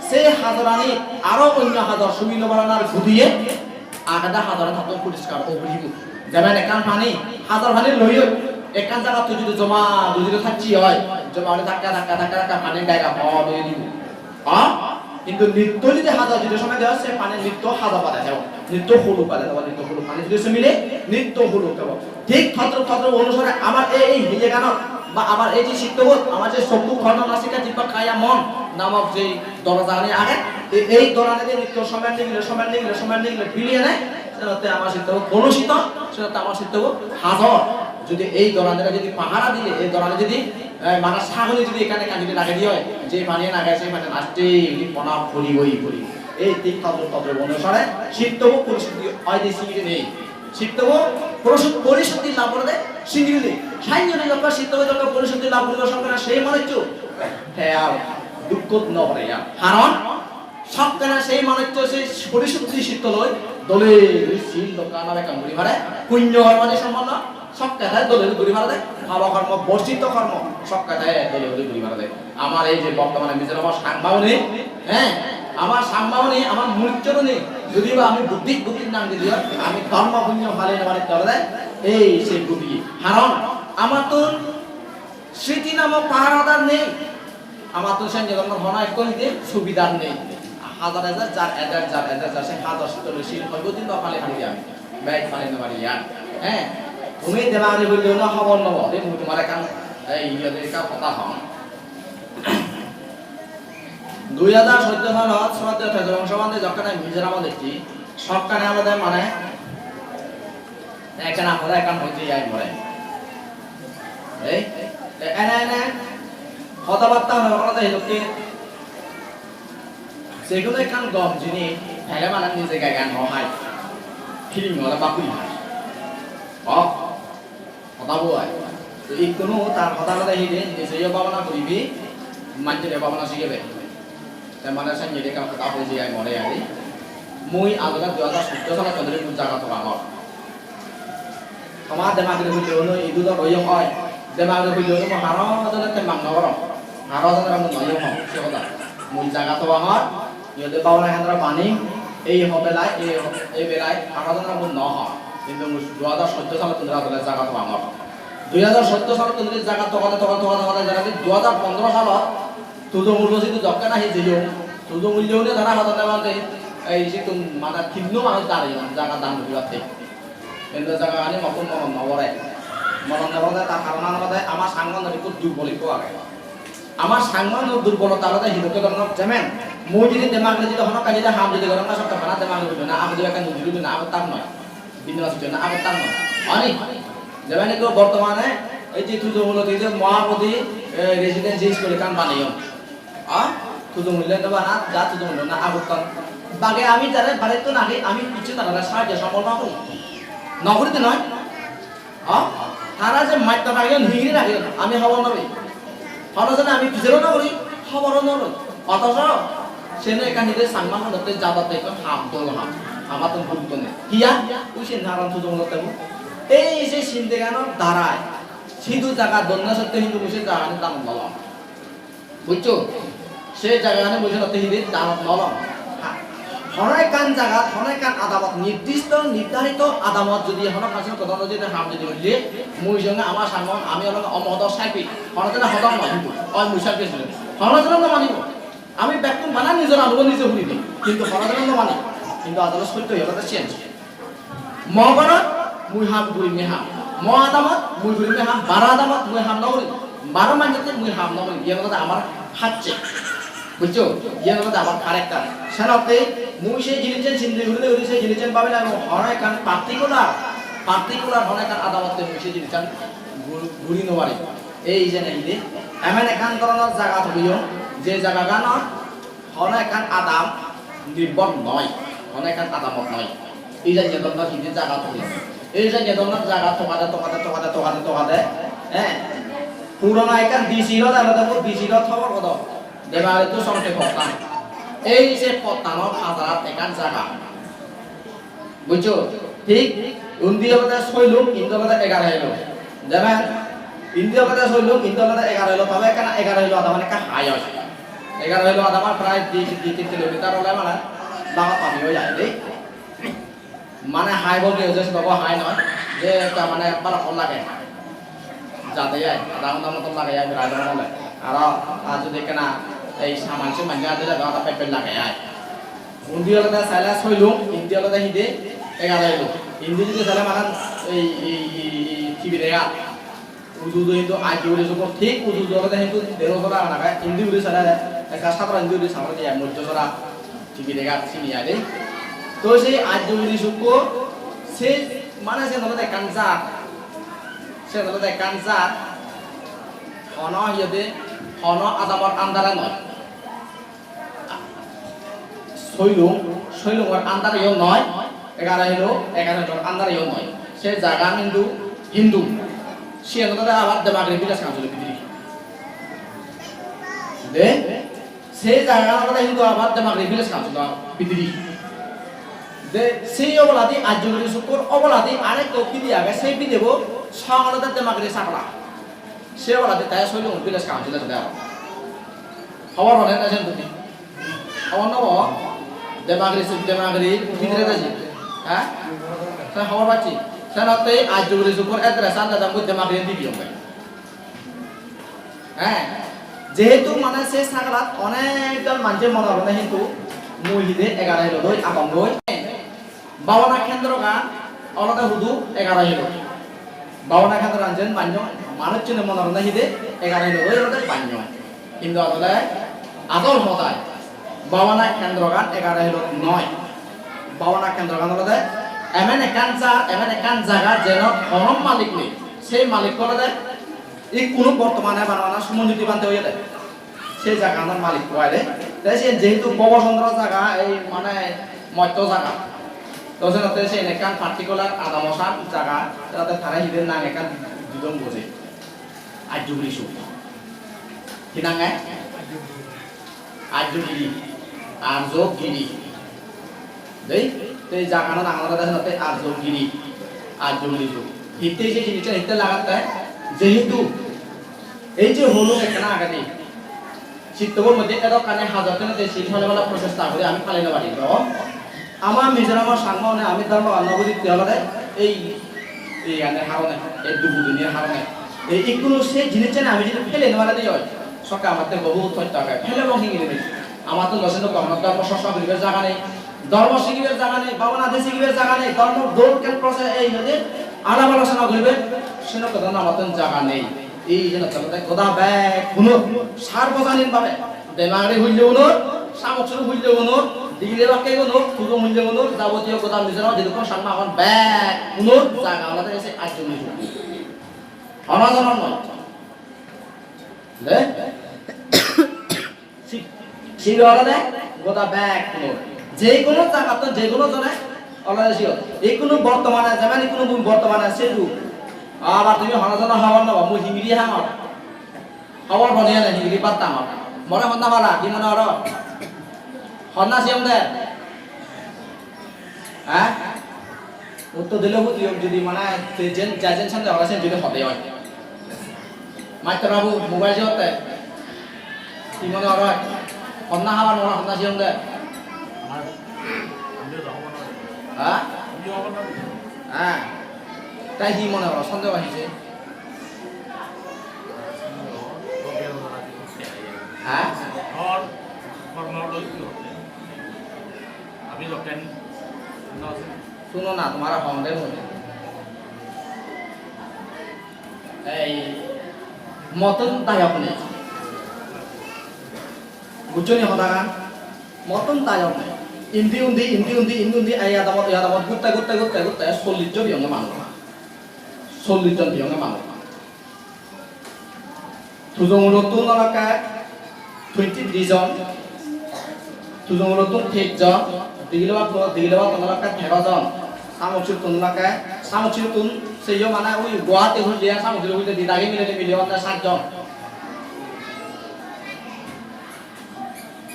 sei hajarani aro onyo hajar sumi no paranar gudiye agede hajare tattun poriskar o puribo. Jemen ekkan pani, hajar pani loi oi, ekkan jagat tui jodi joma guri jodi thacchi oi, joma guri dhakka, dhakka, dhakka, dhakka pani gai gai hot oi dibo. Ha? Hintu nitto jodi hajar jodi somede oi, se pani nitto hajar bade thebo, nitto huluk bade thebo, nitto huluk pani jodi somile nitto huluk thebo. Thik todrup todrup onusare amar ei, ei hiyeganot ba amar ei je sittobot, amar je chokku, korno, nasika, jibba, kaya, mon namok je dorajani age, ei, ei doranedi nitto somer nigile, somer nigile, somer nigile, biliyene, senotte amar sittobo kolusito, senotte amar sittobo hajor. Jodi ei doranire jodi pahara dile, ei dorani jodi, eh, mane sagoli jodi ekkana ekkana jodi lagei diye oi, je pani age, se pani aste guri pona puriboi puribo. Ei thik todrup todrup onusare sittobo porisuddhi oide singiri nei. Sittobo porisuddhi, porisuddhi lab gorede singiri nei. Sannyo nei jokke sittobo jokke porisuddhi lab guribo sokkene sei manuccho te ar dukkot no pore ar. Karon sokkene sei manuccho sei porisuddhi sitto loi dole guri sil dokka na bekkan guri pare. Punyo hormani sompanno sokke te dole guri pare de, papa kormo, borjito kormo sokke te dole guri guri pare de. Amar ei je bortomane Mizoramor Changmagune, he, amar Changmagune, amar munucchogune, jodi ba ami buddhik, buddhik nang jodi oi, ami dhormo punyo pale no pari de, ei se buddhi. Karon amattun sriti namok paharadar nei, amattun sannyo dhormor hono ekko hide subidar nei. Hajar ejer jar, ejer jar, ejer jar, se hajar sottor sil hoibo din do pali pali ami. Bek pali no pali ya. He? Tumi Demagiri bulle no hobor no bo. Ei mui tomar ekkan, ei, iye de ekkan hoda hong. Dui hajar soddo salot Sraddheyo Tejobongso Bhante jokkene Mizoramot ecche, sokkene olode mane ekkena pore ekkan hoi jeye ai more. Ei, te ene ene hoda batta hoi olode edokke je hono ekkan gom jinis pele mane nije gai gai no hai. Hiring ole bakuri hai. O, hoda bo ai. To ikkunu tar hoda hoda hide, nije yo bhabana guribi, manjore bhabana sigebe. Te mane sanye de ekkan hoda hoi jeye ai more ai. Mui agoda dui hajar soddo salot tondre mui jaga to pangor. Toma Demagiri hulle ono idu do royong oi. Demagiri hulle ono mo haro jone tembang no gorong. Haro jone mo noyong hong, se hoda. Mui jaga to pangor, iyot bhabana kendro bani, ei ho belai, ei ho, ei belai, haro jone mo no hong. Hintu mui dui hajar soddo salot tondre adole jaga to pangor. Dui hajar soddo salot tondre jaga to gade, to gade, to gade, to gade, jaga di dui hajar pondro salot Tujong Ullo sidu jokke nahi jeyong, Tujong Ullo une tara hodonne bhante, ei sittun mane tinno manuj dareyon jaga dan guribatte. Endo jagagani mottun monot no pore. Monot no pore tar karonan olode ama Changma-unor ekko durbol ekko age. Ama Changma-unor durbolota olode hi dokke dhoronor jemen mui jodi Demagiri jodi hono ekkan jodi ham jodi gorong na sokke bana Demagiri jodi na agodi ekkan jodi jodi na agottak noi. Bindabas jodi na agottak noi. Ani? Jemen ekko bortomane ei je Tujong Ullot je Mahabodhi, eh, Residential School ekkan baneyon. A? Tujong Ullot no bana, ja Tujong Ullot na agottak. Bage ami jare barettun age ami kichu tarare sahajjo sombol no gori. No gori de noi? Ha? Tara je matto rageyon, hingiri rageyon, ami hobor no pei. Hono jone ami pijero no guri, hoboro no loi. Othoso, seno ekkan hide Changma honotte jabatte ekkan ham dol ham. Amattun gurutto nei. Hiya? Ui sen haron Tujong Ullot tebo. Ei je sindeganor darai, sidu jaga donna sotte hintu mui se jagani danot no lom. Bujjo? Se jagagani mui senotte hidi danot no lom. Ha, hono ekkan jagat, hono ekkan adamot, nirdisto, nirdharito adamot jodi hono ekkan senotte dhoronor jodi ham jodi golle, mui siyonge ama Changma-un, ami olode omohodo selfish. Hono jone hodong noi hintu, oi mui selfish hoile. Hono jone no manibo. Ami bekkun bana nijor anubo nije huri di, hintu hono jone no mani. Hintu adole sotto olode siyen. Mo gorot mui ham gurim ne ham, mo adamot mui gurim ne ham, baro adamot mui ham no gurim, baro manjotte mui ham no gurim, iyen olode amar hacche, bujjo? Iyen olode amar character. Senotte mui se jinissan sinde gurinei guri, se jinissan babinei mui hono ekkan particular, particular hono ekkan adamotte mui se jinissan gur-, guri no parim. Ei jene hide, emon ekkan dhoronor jaga togeyong, je jagaganot hono ekkan adam nirbhor noi, hono ekkan adamot noi. Ei janye dhoronor hidi jaga toge. Ei janye dhoronor jaga togade, togade, togade, togade, togade, eh, purona ekkan D C road age, D C road hobor podo. Debarittun Songte pottan. Ei je pottanor hajarat ekkan jaga. Bujjo? Thik undi olode soi luk, indi olode egaro elo. Jemen indi olode soi luk, indi olode egaro elo, tobe ekkana egaro elo adaman ekka high oi. Egaro elo adaman prai di, di tin kilometer ole mane bangot pani oi jai de. Mane high bolte je se tobo high noi, je ekka mane balokkon lage. Jade ai, adha ghonta moton lage ai, birat ghonta lage. Aro, ar jodi ekkana ei saman suman jade jade, aro pek pek lage ai. Undi olode sele soi luk, indi olode hide egaro elo. Indi jodi sele mane ei, ei, ei, ei Tibireghat. Uju uju hintu ajjo guri sukko thik uju uju olode hintu dero sora agey, indi guri sele ekka satro indi guri samane diye mojjo sora Tibireghat sini age. To sei ajjo guri sukko se mane sen olode ekkan jat. Sen olode ekkan jat. Hono iyede, hono adamor andare noi. Soilung, soilungor andare yo noi. Egaro hilo, egaro hilor andare yo noi. Se jagan hintu Hindu. Siyan olode abar Demagiri village council bidire. De, se jagan olode hintu abar Demagiri village council bidire. De, se oboladi, ajjo guri sukkur oboladi arekko bidi age, se bidibo song olode Demagiri Sakla. Se oboladi te Soilung village council age aro. Hobor pone na sen tumi? Hobor no po? Demagiri, Demagiri bidire de je. Ha? Te hobor pacchi. Senotte ajjo guri sukkur address an dadam guri Demagiri dibi onge. Heh, jehetu mane se sagalat onek jon manje mora bone hintu Mui hide egaro helo doi, agong doi. Bhabona kendrogan olode hudu egaro helo. Bhabona kendrogan jen banyon, manuchchune monor na hide egaro helo doi olode banyon. Hintu asole adol hodai bhabona kendrogan egaro helo noi. Bhabona kendrogan olode emen ekkan jar, emen ekkan jaga, jenot hono malik nei. Sei malik olode ikkunu bortomane bana bana Sumonjyoti bhante oyede. Se jaganor malik ko aide. Te siyen jehetu Bhobo Chandra jaga, ei mane motto jaga. To senotte siyen ekkan particular adamo san jaga, te tare hide nang ekkan didon boje. Arjogiri suk. Hi nang e? Arjogiri. Arjogiri. Dei, te jagano nang olode senotte Arjogiri. Arjogiri suk. Hitte se jinissan hitte lagatte? Jehetu ei je huluk ekkana agede, sittobor moddhe edokkani hajar tene te sil pale pale prochesta guri ami pale no pari. To ama Mizoramor Changma hone ami dhormo no guritte olode ei, ei ane harone, ei dubu duniyar harone. Ei ikkunu se jinissani ami jodi pele no pari de oi, sokke amatte bohut hosto age. Pele bo hingi ni? Amattun do seno dhormo, dhormo chorcha guribar jaga nei, dhormo sigibar jaga nei, bhabona de sigibar jaga nei, dhormo dol ken process ei hoide alap alochona guribar, seno kodan amattun jaga nei. Ei jeno tolode goda bek hunor, sarbojanin bhabe, Demagiri hulle hunor, Samuksuri hulle hunor, Digile bakke hunor, Tujong hulle hunor, jabotiyo goda Mizoram jedukkun Changma agon bek hunor jaga olode se Arjogiri. Hono jonor noi. De? Si-, sibe olode goda bek huno. Je hono jagattun je hono jone olode siyot. Ikkunu bortomane, jemon ikkunu mui bortomane sedu. Abar tumi hono jone hobor no pang, mui hingiri hangor. Hobor pone ene hingiri pattam. More honna pala, hi mone oro? Honna siyong de? Ha? Uttor dile hudu jodi mane te jen, ja jen sande ora sen jodi hode oi. Master babu, mobile jotte. Hi mone oro? Honna habar mone honna siyong de? Ha? Ha. Tai hi mone oro? Sondeho ahise? Ha? Suno na, tomare hong de mui. Ei, mottun dayok nei. Bujjo ni hodagan? Mottun dayok nei. Indi undi, indi undi, indi undi, ei adamot, ei adamot, gutte, gutte, gutte, gutte, chollish jon diyonge manuj. Chollish jon diyonge manuj. Tujong hulottun olakke twenty three jon, Tujong hulottun teis jon, Digilobak, Digilobak olakke tero jon, Samuksurittun olakke, Samuksurittun seyo mane ui Guwahati hojje Samuksuri hojje di dagi mile mile onne sat jon.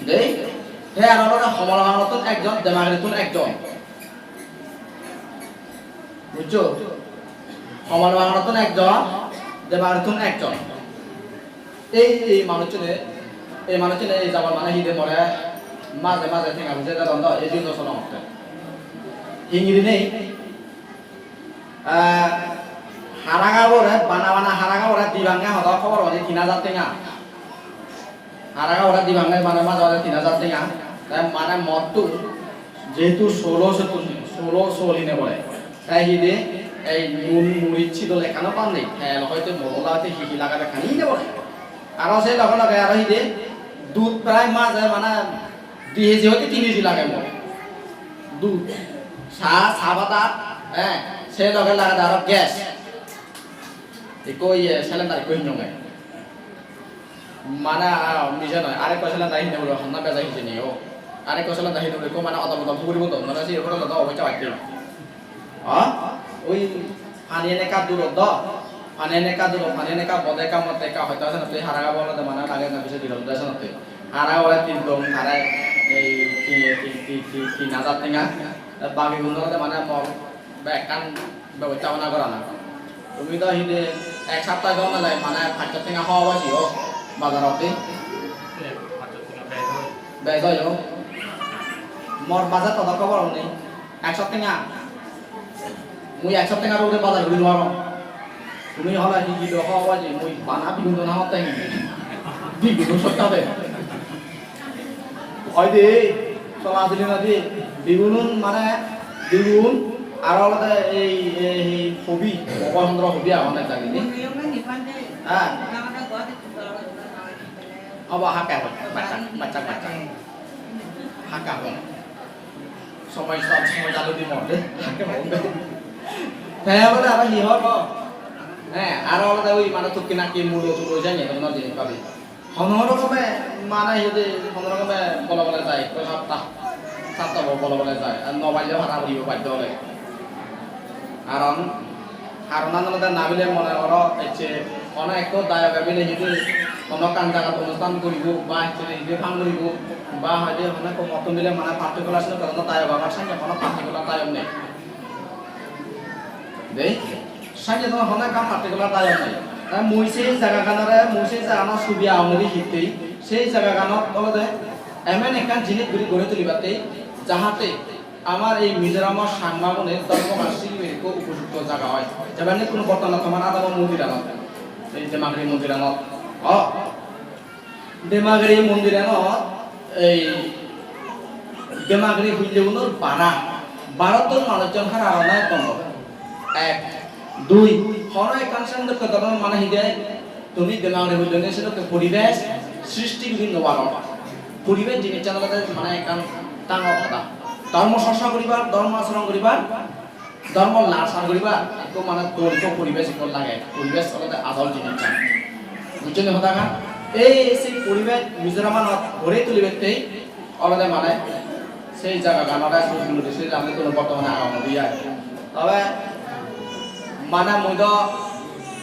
Dei, te aro olode Homalbaganottun ekjon, Demagirittun ekjon. Bujjo? Homalbaganottun ekjon, Demagirittun ekjon. Ei, ei manuchchune, ei manuchchune ei jabor mane hide more maje maje tenga puje dedon do, ei jiyot no solongotte. Hingiri nei. Ah, haragabore, bana bana haragabore dibange hodo hobor hode tin hajar tenga. Haragabore dibange mane maje maje tin hajar tenga. Te mane mottun jehetu solo settun, solo sol hine pore. Te hide ei nun muris sidol ekkano pam nei. Tel hoito mosola hoito hi hi lagede ekkani hine pore. Aro se loge loge aro hide dud prai maje mane di keji hoite tin keji lage mor. Dud, cha, cha pada, eh, se loge lagede aro gas. Ekko iye cylinder ekko hinonge. Mane, ah, mije noi, arekko cylinder hine puribo, honna beja hijeni o. Arekko cylinder hine puribo, ekko mane odol odol puribo do, mane se pore do obosta batte. Ha? Oi pani ene ekka durot do. Pani ene ekka durot, pani ene ekka bode ekka motte ekka hoito senotte haragabo olode mane lage na bise durot do senotte. Haragabore tin dong, tare ei ti-, ti-, ti-, ti-, tin hajar tenga. Te bagigun olode mane mor bekkan bebosta hona gorana. Tumi do hide ek sapta do nale mane pachsho tenga hobo siyo bazarot di. Bej oi o. Mor bajar todo hobor nei. Ekso tenga. Mui ekso tengar ugure bazar guri no parong. Tumi hole hi hi do hobo je mui bana bigun do na hotte hi. Bigun do sotta de. Oi de. Tola tuli nadi bigunun mane bigun aro olode ei, ei hobi, Bobosondro hobi agon ek dagi ni. Ha? Obo hakke hon, bacchak, bacchak, bacchak. Hakke hon. Somoi, somoi jalu di mor de. Hakke hon de. Te bole aro hi hobo? He, aro olode oi mane tukki nakki mulo tulo jani, hono jinis pabi. Hono rokome mane iyot hono rokome bole bole jai, ekko sapta, sapta bo bole bole jai. Ar no palle hara puribo baddo ole. Karon, karonan olode na bile mone goro ecche hono ekko dayoge bile hidi hono ekkan jagat onusthan guribo ba ecche hidi pang guribo ba hoide hono ekko mottun bile mane particular sino hono dayok abar senne hono particular dayok nei. Dei, sanye do hono ekkan particular dayok nei. Ta mui sei jagaganore, mui sei jagano subi aongori hittei, sei jagaganot olode emon ekkan jinis guri gori tulibattei, jahate amar ei Mizoramor Changmagune dhormo kaaj siribar ekko upojukto jaga oi. Jemon hono bortoman tomar adabo mondiranot, ei Demagiri mondiranot. O, Demagiri mondiranot ei Demagiri huillegunor bara, barottun manuchun hara hona ekdom. Ek, dui, hono ekkan sendokke dhoronor mane hide tumi Demagiri huillene sendokke poribesh srishti guri no paro. Poribesh jinissan olode mane ekkan dangor hoda. Dhormo chorcha guribar, dhormo achoron guribar, dhormo lachar guribar ekko mane dol ekko poribesh ekko lage. Poribesh olode ajol jinissan. Bujjoni hodagan? Ei sei poribesh Mizoramanot gori tulibattei olode mane sei jagaganore suj guri sei jagagani bortomane agongor oi ai. Tobe mane mui do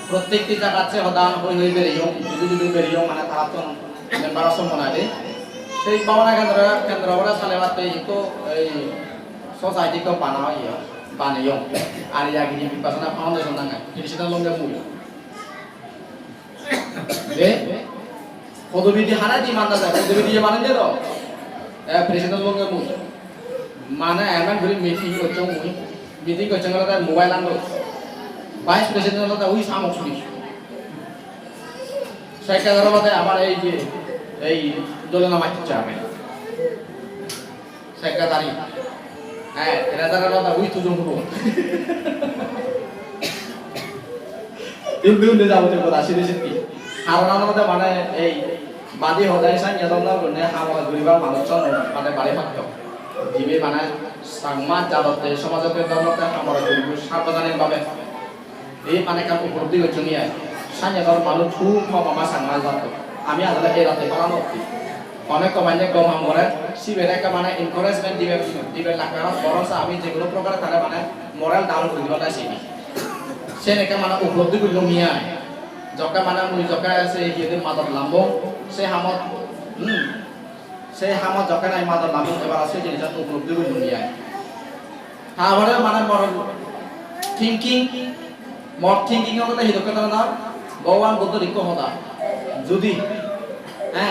prottekti jagat se hodan hoi hoi bereyong, judu judu bereyong mane tarattun member-o somonai de. Sei bhabona kendro, kendro bore salebatte ikko ei society ikko bana oye, baneyong. Arya Giri Vipassana Foundation nange, president olonge mui. De, podobi di hara di manda jai, podobi di mane de do. Eh, president olonge mui. Mane emon guri meeting gocchong mui. Meeting gocchong olode mobile an do. Vice president olode ui samok suri. Secretary olode amar ei je, ei Jolena Maitrich ami. Secretary. He, treasurer olode ui tujung puro. Indi undi jabotiyo hoda sidi sitti. Karon olode mane ei badi hodai sanye dondor gurinei ham ore guribar manuchun mane bari patto. Jibe mane Changma jadotte somajotte dhormotte ham ore guribo sarbojonik bhabe. Ei mane ekkan upolobdi gocchon iyan. Sanye dor manuj hub hom ama Changma jadot. Ami asole ei ratte pala no utti. Onek ko manye gom ham gore, sibere ekka mane encouragement dibe, dibe lage, karon boronso ami je hono prokare tare mane moral down guri dibar nai sini. Sen ekka mane upolobdi gurilung iyan. Jokke mane mui jokke se iyede madot lambong, se hamot, hmm, se hamot jokke nahi madot lambong, ebar se jinissan upolobdi gurilung iyan. Ta pore mane mor thinking, mor thinking olode hi dokke dhoronor, Bhogoban Buddhor ikko hoda. Judi, he,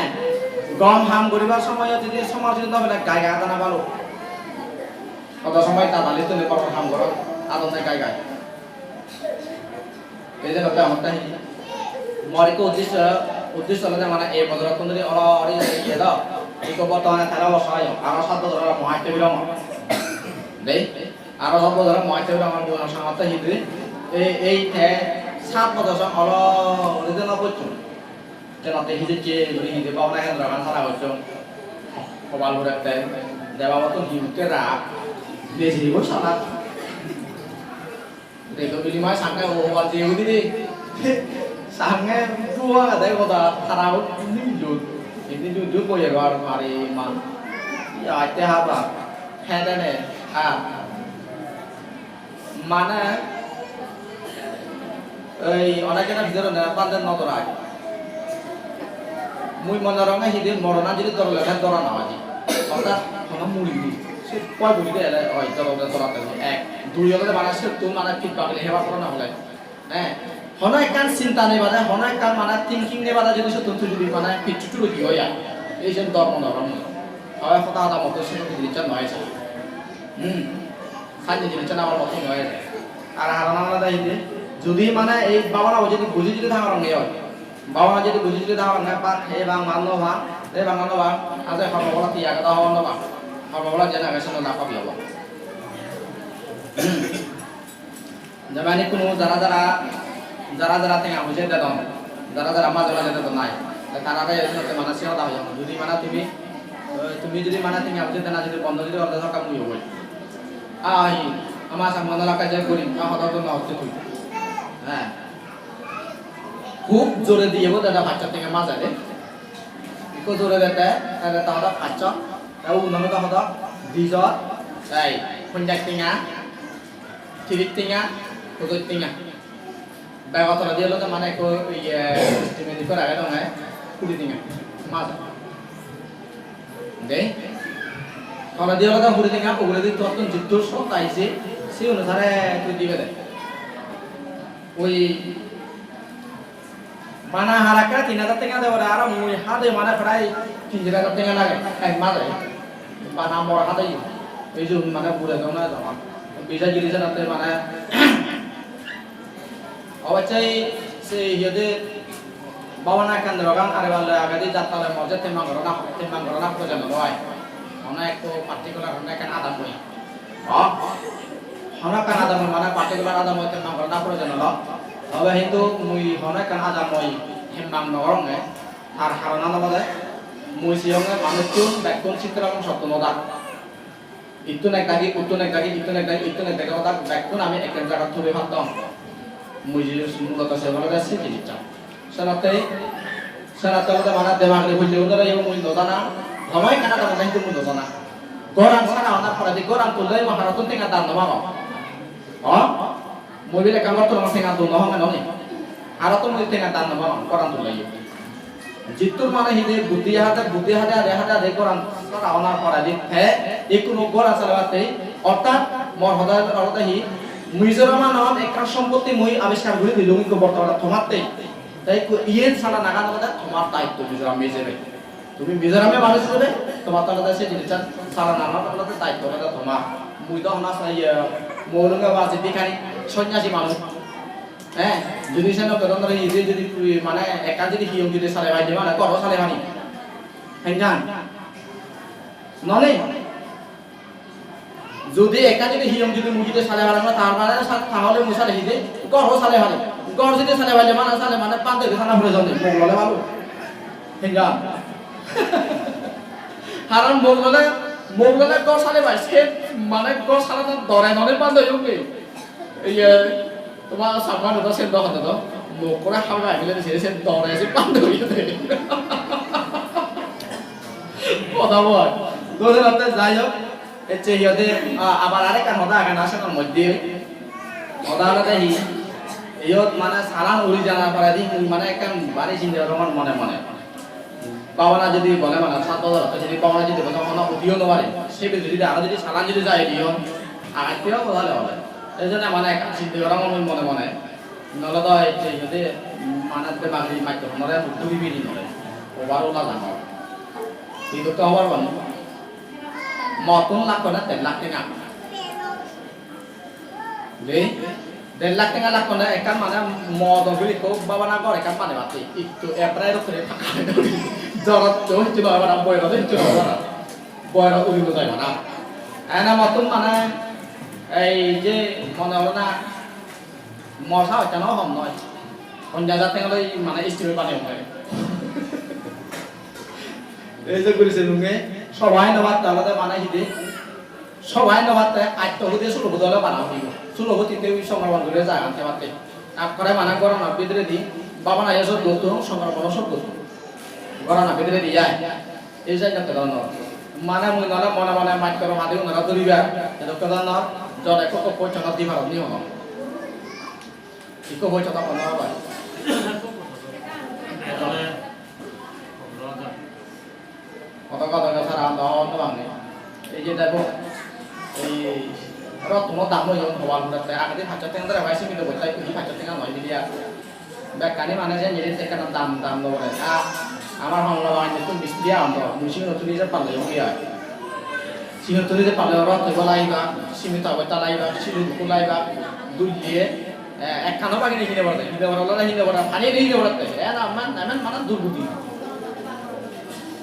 gom ham guribar somoyot judi somar judi no pele gai gai adana bhalo. Hodo somoy dadali tumi bor bor ham goro, adonne gai gai. Ei je hotte amatte hi? Mor ekko uddesho, uddesho olode mane ei bojorottun dhuri olo ori iye do. Ekko bortomane tero bojor oye, aro sat bojor olo Mahaste Biramon. Dei, aro sat bojor olo Mahaste Biramon, Bhuban Sangmatte hi dhuri. Ei, ei te sat bojor song olo ori de no bocchon. Te notte hi jecche guri hi de bhabona kendrogan sara gocchon. Hobal hurette, deba bottun hi utte rag, nejei bo sala. Redo bili mai sange o wal je udi de. Sange duo agede goda tara indi jut. Indi jut jut boye ro ar mari ma. Ya te haba. Hedene ha. Mane ei onekjone bidire ne bande no dorai. Mui mone goronge hidi morona judi dorole te dora no aji. Orthat hono muri muri. Se koi guri de ele oi dorole dorate ek. Dui olode mane settun mane feedback le hebar gorana hole. Eh, hono ekkan sinta nei bade, hono ekkan mane thinking nei bade judi settun tui judi mane kichu churu di oi ai. Ei jen dormo dormo. Hoy hoda hoda moto settun judi chan noi sa. Hmm. Sanye judi chan amar moto noi. Ar haron amar da hinde. Judi mane ei bhabana judi buji judi thangor nge oi. Bhabana judi buji judi thangor nge pa, ei bang man no pa, ei bang no pa, aje hono bola tiya kada hon no pa. Hobo bala jena gese no na hobi hobo. Jemani kunu jara jara, jara jara tenga puje dedon, jara jara maje maje dedon nai. Te tara re ese te mana se hoda hoyong. Judi mana tumi, eh, tumi judi mana tenga puje dena judi bondo judi orda sorkar mui hoboi. Ai, ama sang mana laka je gori, ma hoda to na hotte tui. He. Hub jore diye bo dada pachsho tenga maje de. Ikko jore dete, tale ta hoda pachsho. Te uno hoda hoda, dijor, ei, ponjaj tenga, tiris tenga, pojoj tenga. Bego toledi olode mane ekko iye, estimate ikko rage donge, kuri tenga. Maje. De? Toledi olode kuri tenga, uguredi tottun jittur sot aise, se onusare tui dibe de. Oi, bana harakkere tin hajar tenga de pore, aro mui hade mane prai tin hajar tenga lage, ek maje. Bana mor hade, ei je mane gure dong na dong. Bisa jinis anatte mane, obossoi se iyede bhabana ekkan dorogan, are balle agedi jattale mor je temmang gorana, temmang gorana proyojon olo ai. Hono ekko particular hono ekkan adam oi. O, hono ekkan adamor mane particular adamoi hemmang gorana proyojon olo. Tobe hintu mui hono ekkan adamoi hemmang nw goronge. Tar haronan olode mui siyonge manuchun bekkun Chittagong sottun odak. Ittun ek dagi, uttun ek dagi, ittun ek dagi, ittun ek dagi odak, bekkun ami ekken jagat thube pattong. Mui je muloto se olode se jinissan. Senottei, senottei olode mane demagri bulle unore yo mui no jana, homoi kana dana hintu mui no jana. Goran sara onar poredi goran tulle mui harottun tenga dan no magong. O? Mui bile ekkan gotto tenga dun no hong noni. Harottun mui tenga dan no magong, goran tulle yo. Jittur mane hide buddhi hade, buddhi hade, hade, hade, hade goran sara onar poredi te, ikkunu goran salebatte, ortat mor hoda olode hi, Mizoramanot ekkan sompotti mui abiskar guri dilung ikko bortomane tomatte. Te ikko iyen sala nagan olode tomar daitto Mizoram hijebe. Tumi Mizorame manuj hijebe, tomar olode se jinissan sala nagan olode daitto olode tomar. Mui do hona sai, eh, Moulunge ba jidikkani sonyasi manuj. He, judi seno kedon dore ije judi tui mane ekkan judi hiyong judi sale pai de mane goro sale pani. Henjan? Nole? Judi ekkan judi hiyong judi mui judi sale parim na, tar mane sa-, tahole mui sale hide, gor ho sale parim. Gor judi sale parile mane sale mane bhante guri thana pore jone, mok lole bhalo. Henjan? Karon mok lole, mok lole gor sale pai, se mane gor salana dore nole bhante oyonge. Iye, toma samane do sen do hodo do, mok kore haba pai bile se, se dore se bhante oyede. Hoda boi. Dole hotte jai hok. Ecche iyot, ah, abar arekkan hoda age na senor moddhe. Hoda olode hi? Iyot mane salan uri jana poredi mui mane ekkan bari sinde gorongor mone mone. Bhabana jodi bole mane sat bojor otte jodi bhabana jodi bole hono udiyo no pare. Se bidire jodi aro jodi salan jodi jai diyon, agatte obo tale ole. Ei jonne mane ekkan sinde gorongor mui mone mone. Nole do ecche iyot mane bemari matto honore mui duri biri nole. Obar ola jangor. Hi dokke hobar bani? Mottun lakkone der lakh tenga. Nei? Der lakh tenga lakkone ekkan mane modo guri ekko bhabana ghor ekkan banebatte. Itto apply dokkore pakka guri. Jorot to hissu no bana, boirot hissu no bana. Boirot uri no jai bana. Ene mottun mane ei je mone holo na Mor sahossano hom noi. Ponjash hajar tenga loi mane estimate baneyonge. Ei je guri senunge, sobai no patte olode mane hide? Sobai no patte atto hude sulo hude ole bana puribo. Sulo hude te ui songkromon guri jagan te patte. Ekkore mane goranor bidiredi babanayo sot gotto, songkromon-o sot gotto. Goranor bidiredi ai. Ei jai dokke dhoronor. Mane mui nole mone mone maj koro hadi unore duribar, ei dokke dhoronor, jot ekko ekko question di parot ni hono. Ikko question to hono bai. Hodo hodo sara ando hono bang ni. Ei je debo, ei rottuno dam oi jon hobal puratte, agedi pachsho tenga dore bai simi dobo, tai tumi pachsho tenga noi bili ar. Bekkani mane se jinis ekkena dam, dam dogore. A, amar honglo bagan jettun mistri agon do, mui sigun tuli je palle ogi ai. Sigun tuli je palle oro toibo lagiba, simito obosta lagiba, sidu duku lagiba, dul diye, eh, ekkano bagine hine borode, hine borode, hine borode, pani hine borode. E na man, na man mana durbudi.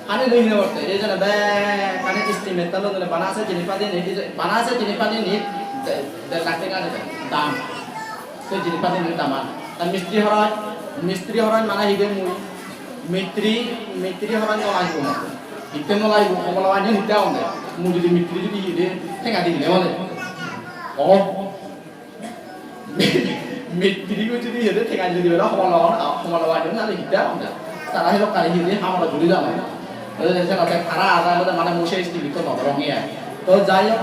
Hani dui hine borte, ei jone bekkani estimate ta loi bana se jinis padi ni, bana se jinis padi ni, de-, der lakh tenga de dam. Se jinis padi ni daman. Ta mistri horoj, mistri horoj mane hide mui, mistri, mistri horoj no lagibo mane. Hitte no lagibo, homola bani hitte agonde. Mui jodi mistri jodi hide, tenga dile mane. Oh. Mistri goi jodi hede tenga jodi bela homola, homola bani na hitte agonde. Tara helo kari hede hamara juri jana. Oi je sela te tara ada mane mui se estimate to no dorong ye. To jai hok,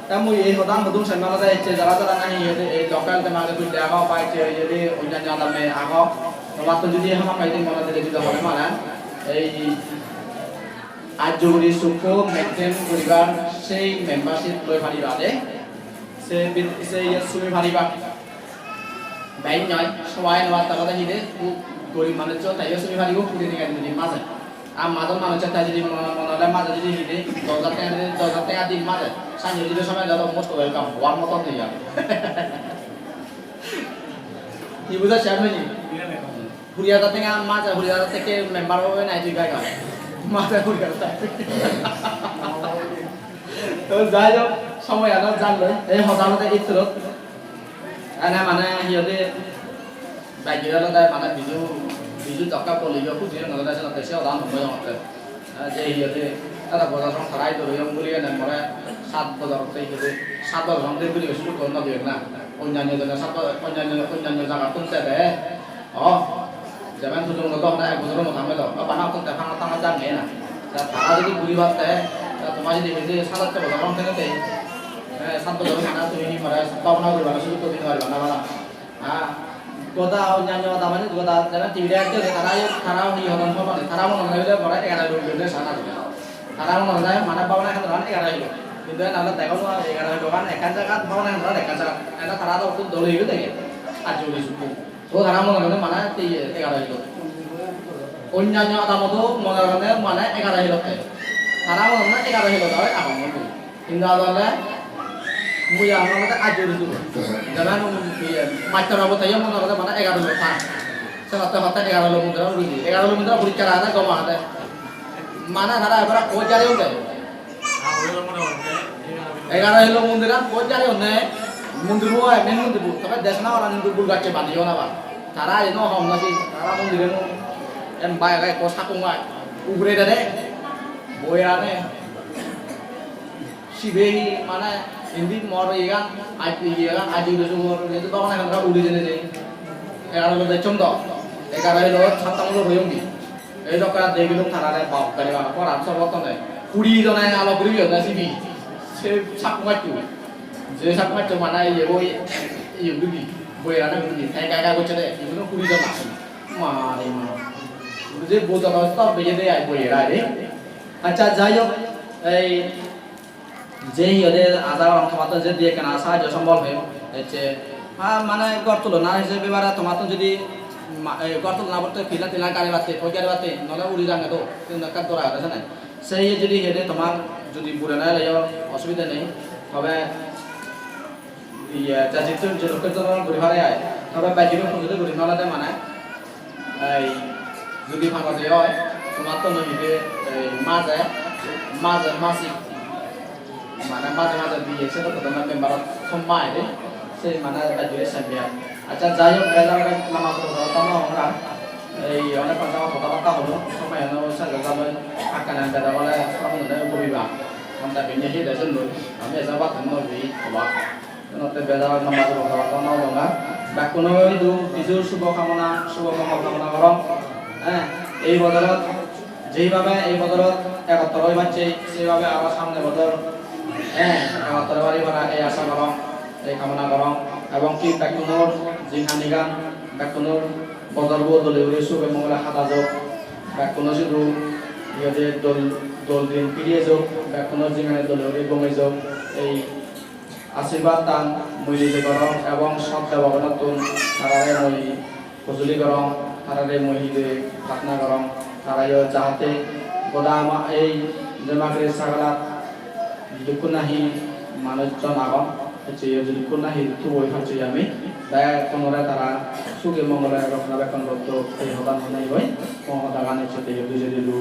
ta mui ei hodan hodung sen mane ecche jara jara nahi hede ei local te mane dui jaga pai che hede onyanyo adam me ago. Tomattun jodi hama pai din mane dile jodi hole mane ei ajjo guri sukko maintain guribar sei membership loi pariba de. Se bit-, se iye sumi pariba. Bek noi, sobai no patta hode hide, u-, gorib manuccho taiyo sumi paribo, kuri tenga di maje. Ar majon manuccho tai jodi mone, mone hole maje jodi hide, dos hajar tenga di, dos hajar tenga di maje. Sanyo jodi sobai doro most welcome, one moton de ya. Hi bujo chairman ji? Kuri hajar tenga maje, kuri hajar tenga member obo nai tui gai gai. Maje kuri hajar tenga. To jai hok, somoy ano jan loi. Ei hoda olode itturot. Ene mane hi hoide, bajire olode mane Biju, Biju dokke boliyo, huji olode senotte se hoda ano mui hongotte. Eh, je hi hoide, aro bojor song tara idu royong guri ene more sat bojor otte hi hoide, sat bojor song deri guri suru gori no diyon na. Onnanno jone sat bojor, onnanno, onnanno jagattun tede. Oh, jemen tujung lo do hona ek bojor mo tangbe do. Ba bana otte tanga tanga jang ne na. Ta tara jodi guri batte, ta toma jodi hede sat atto bojor song tede te. Eh, sat bojor mane tumi hi more bhabona guri bana suru gori no pariba na bana. Ha, goda onnanno adamani goda jara T V-re ekko tara, tara hi hodon hobor nei, tara mone hoi bile pore egaro hilo guri sana guri. Tara mone hoi mane bhabana kendro an egaro hilo. Hintu ena ole dego no egaro hilo gan ekkan jagat, bhabana kendro an ekkan jagat. Ena tara do hub dol oiyo dege. Ar jodi sukku. To tara mone hoi mane te egaro hilo. Onnanno adamo do mone hoi mane egaro hilo te. Tara mone hoi egaro hilo doi agon mone. Hintu adole mui agon olode ajuri duro. Jeman, iye, mastor obo te mone olode mane egaro lo pan. Se hotte hotte egaro lo mundira uri di. Egaro lo mundira porikkar agede gom agede. Mane tara ebara koi jare onde. Egaro hilo mundira koi jare onde. Mundir bo, main mundir bo. Tobe desna ora hintu bul gacche bani ona ba. Tara eno hom na si. Tara mundire no. Em bai gai ko sakung bai. Ugure dede. Boyane. Sibe hi mane indi mor iyegan, aj iyegan, aj uri sugor, jehetu bhabana kendro uri jeinei je. Egaro hilo dejjon do, egaro hilo satta mulo royongi. Ei dokke ar degilung tarare bap bere bap, poran sob ottonde. Kuri jone alo guri jone sibe. Se sak maccho. Je sak maccho mane iye boi, iye guri di, boi rane guri di, eka eka gocche de, igun kuri jon agon. Mare ma. Je bojono sob beye de ai boi rai de. Accha, jai hok, ei je hi hoide aja gorong tomattun jodi ekkena sahajjo sombol pem, ecche, ha, mane ghor tulona hijebe bare tomattun jodi ma-, ei ghor tulona bolte pila tila gari batte, poi gari batte, nole uri jange do, hintu ekka dora agede sene. Se iye jodi hi hoide tomar jodi bure na eleyo osubide nei, tobe iye, ja jitto je dokke dhoron guri pare ai. Tobe bajire pujore guri no lade mane, ei, jodi pano de oi, tomattun oi de, ei, maje, maje masik, mane maje maje diye se dokke dhoron member somma ai de, se mane bajire sembe ai. Accha, jai hok, ejar namaz roja ta no hongra. Ei, onek hoda, hoda batta holo, somoi ano sa jaga loi, akkana beda bole, somoi no guriba. Anta binne hi de sun loi, ami ejar batta no guri, hoba. Enotte beda namaz roja batta no hongra. Bekkuno idu Biju subo kamona, subo mongol kamona gorong. Eh, ei bojorot, jeibabe ei bojorot egottor oi pacche, seibabe aro samne bojor, eh, egottor oi pari para ei asha gorong, ei kamona gorong. Ebong ki bekkunor jinghanigan, bekkunor bojorbo dole guri suge mongole hada jok. Bekkuno sidu iyede dol, dol din piri ejok, bekkuno jinghani dole guri gome jok. Ei Ashirbad dan mui nije gorong ebong sob deboganottun tarare mui hojoli gorong, tarare mui hide pratna gorong, tarayo jahate goda ama ei Demagiri sagalat jidukku nahi manuj jon agon, Ecche yo jodi kunna hi tuboi hacche ami, bekkun ore tara suge mongole rokkona bekkun gotto, ei hodan honei hoi, mo hodagan ecche te yo bujei dilu.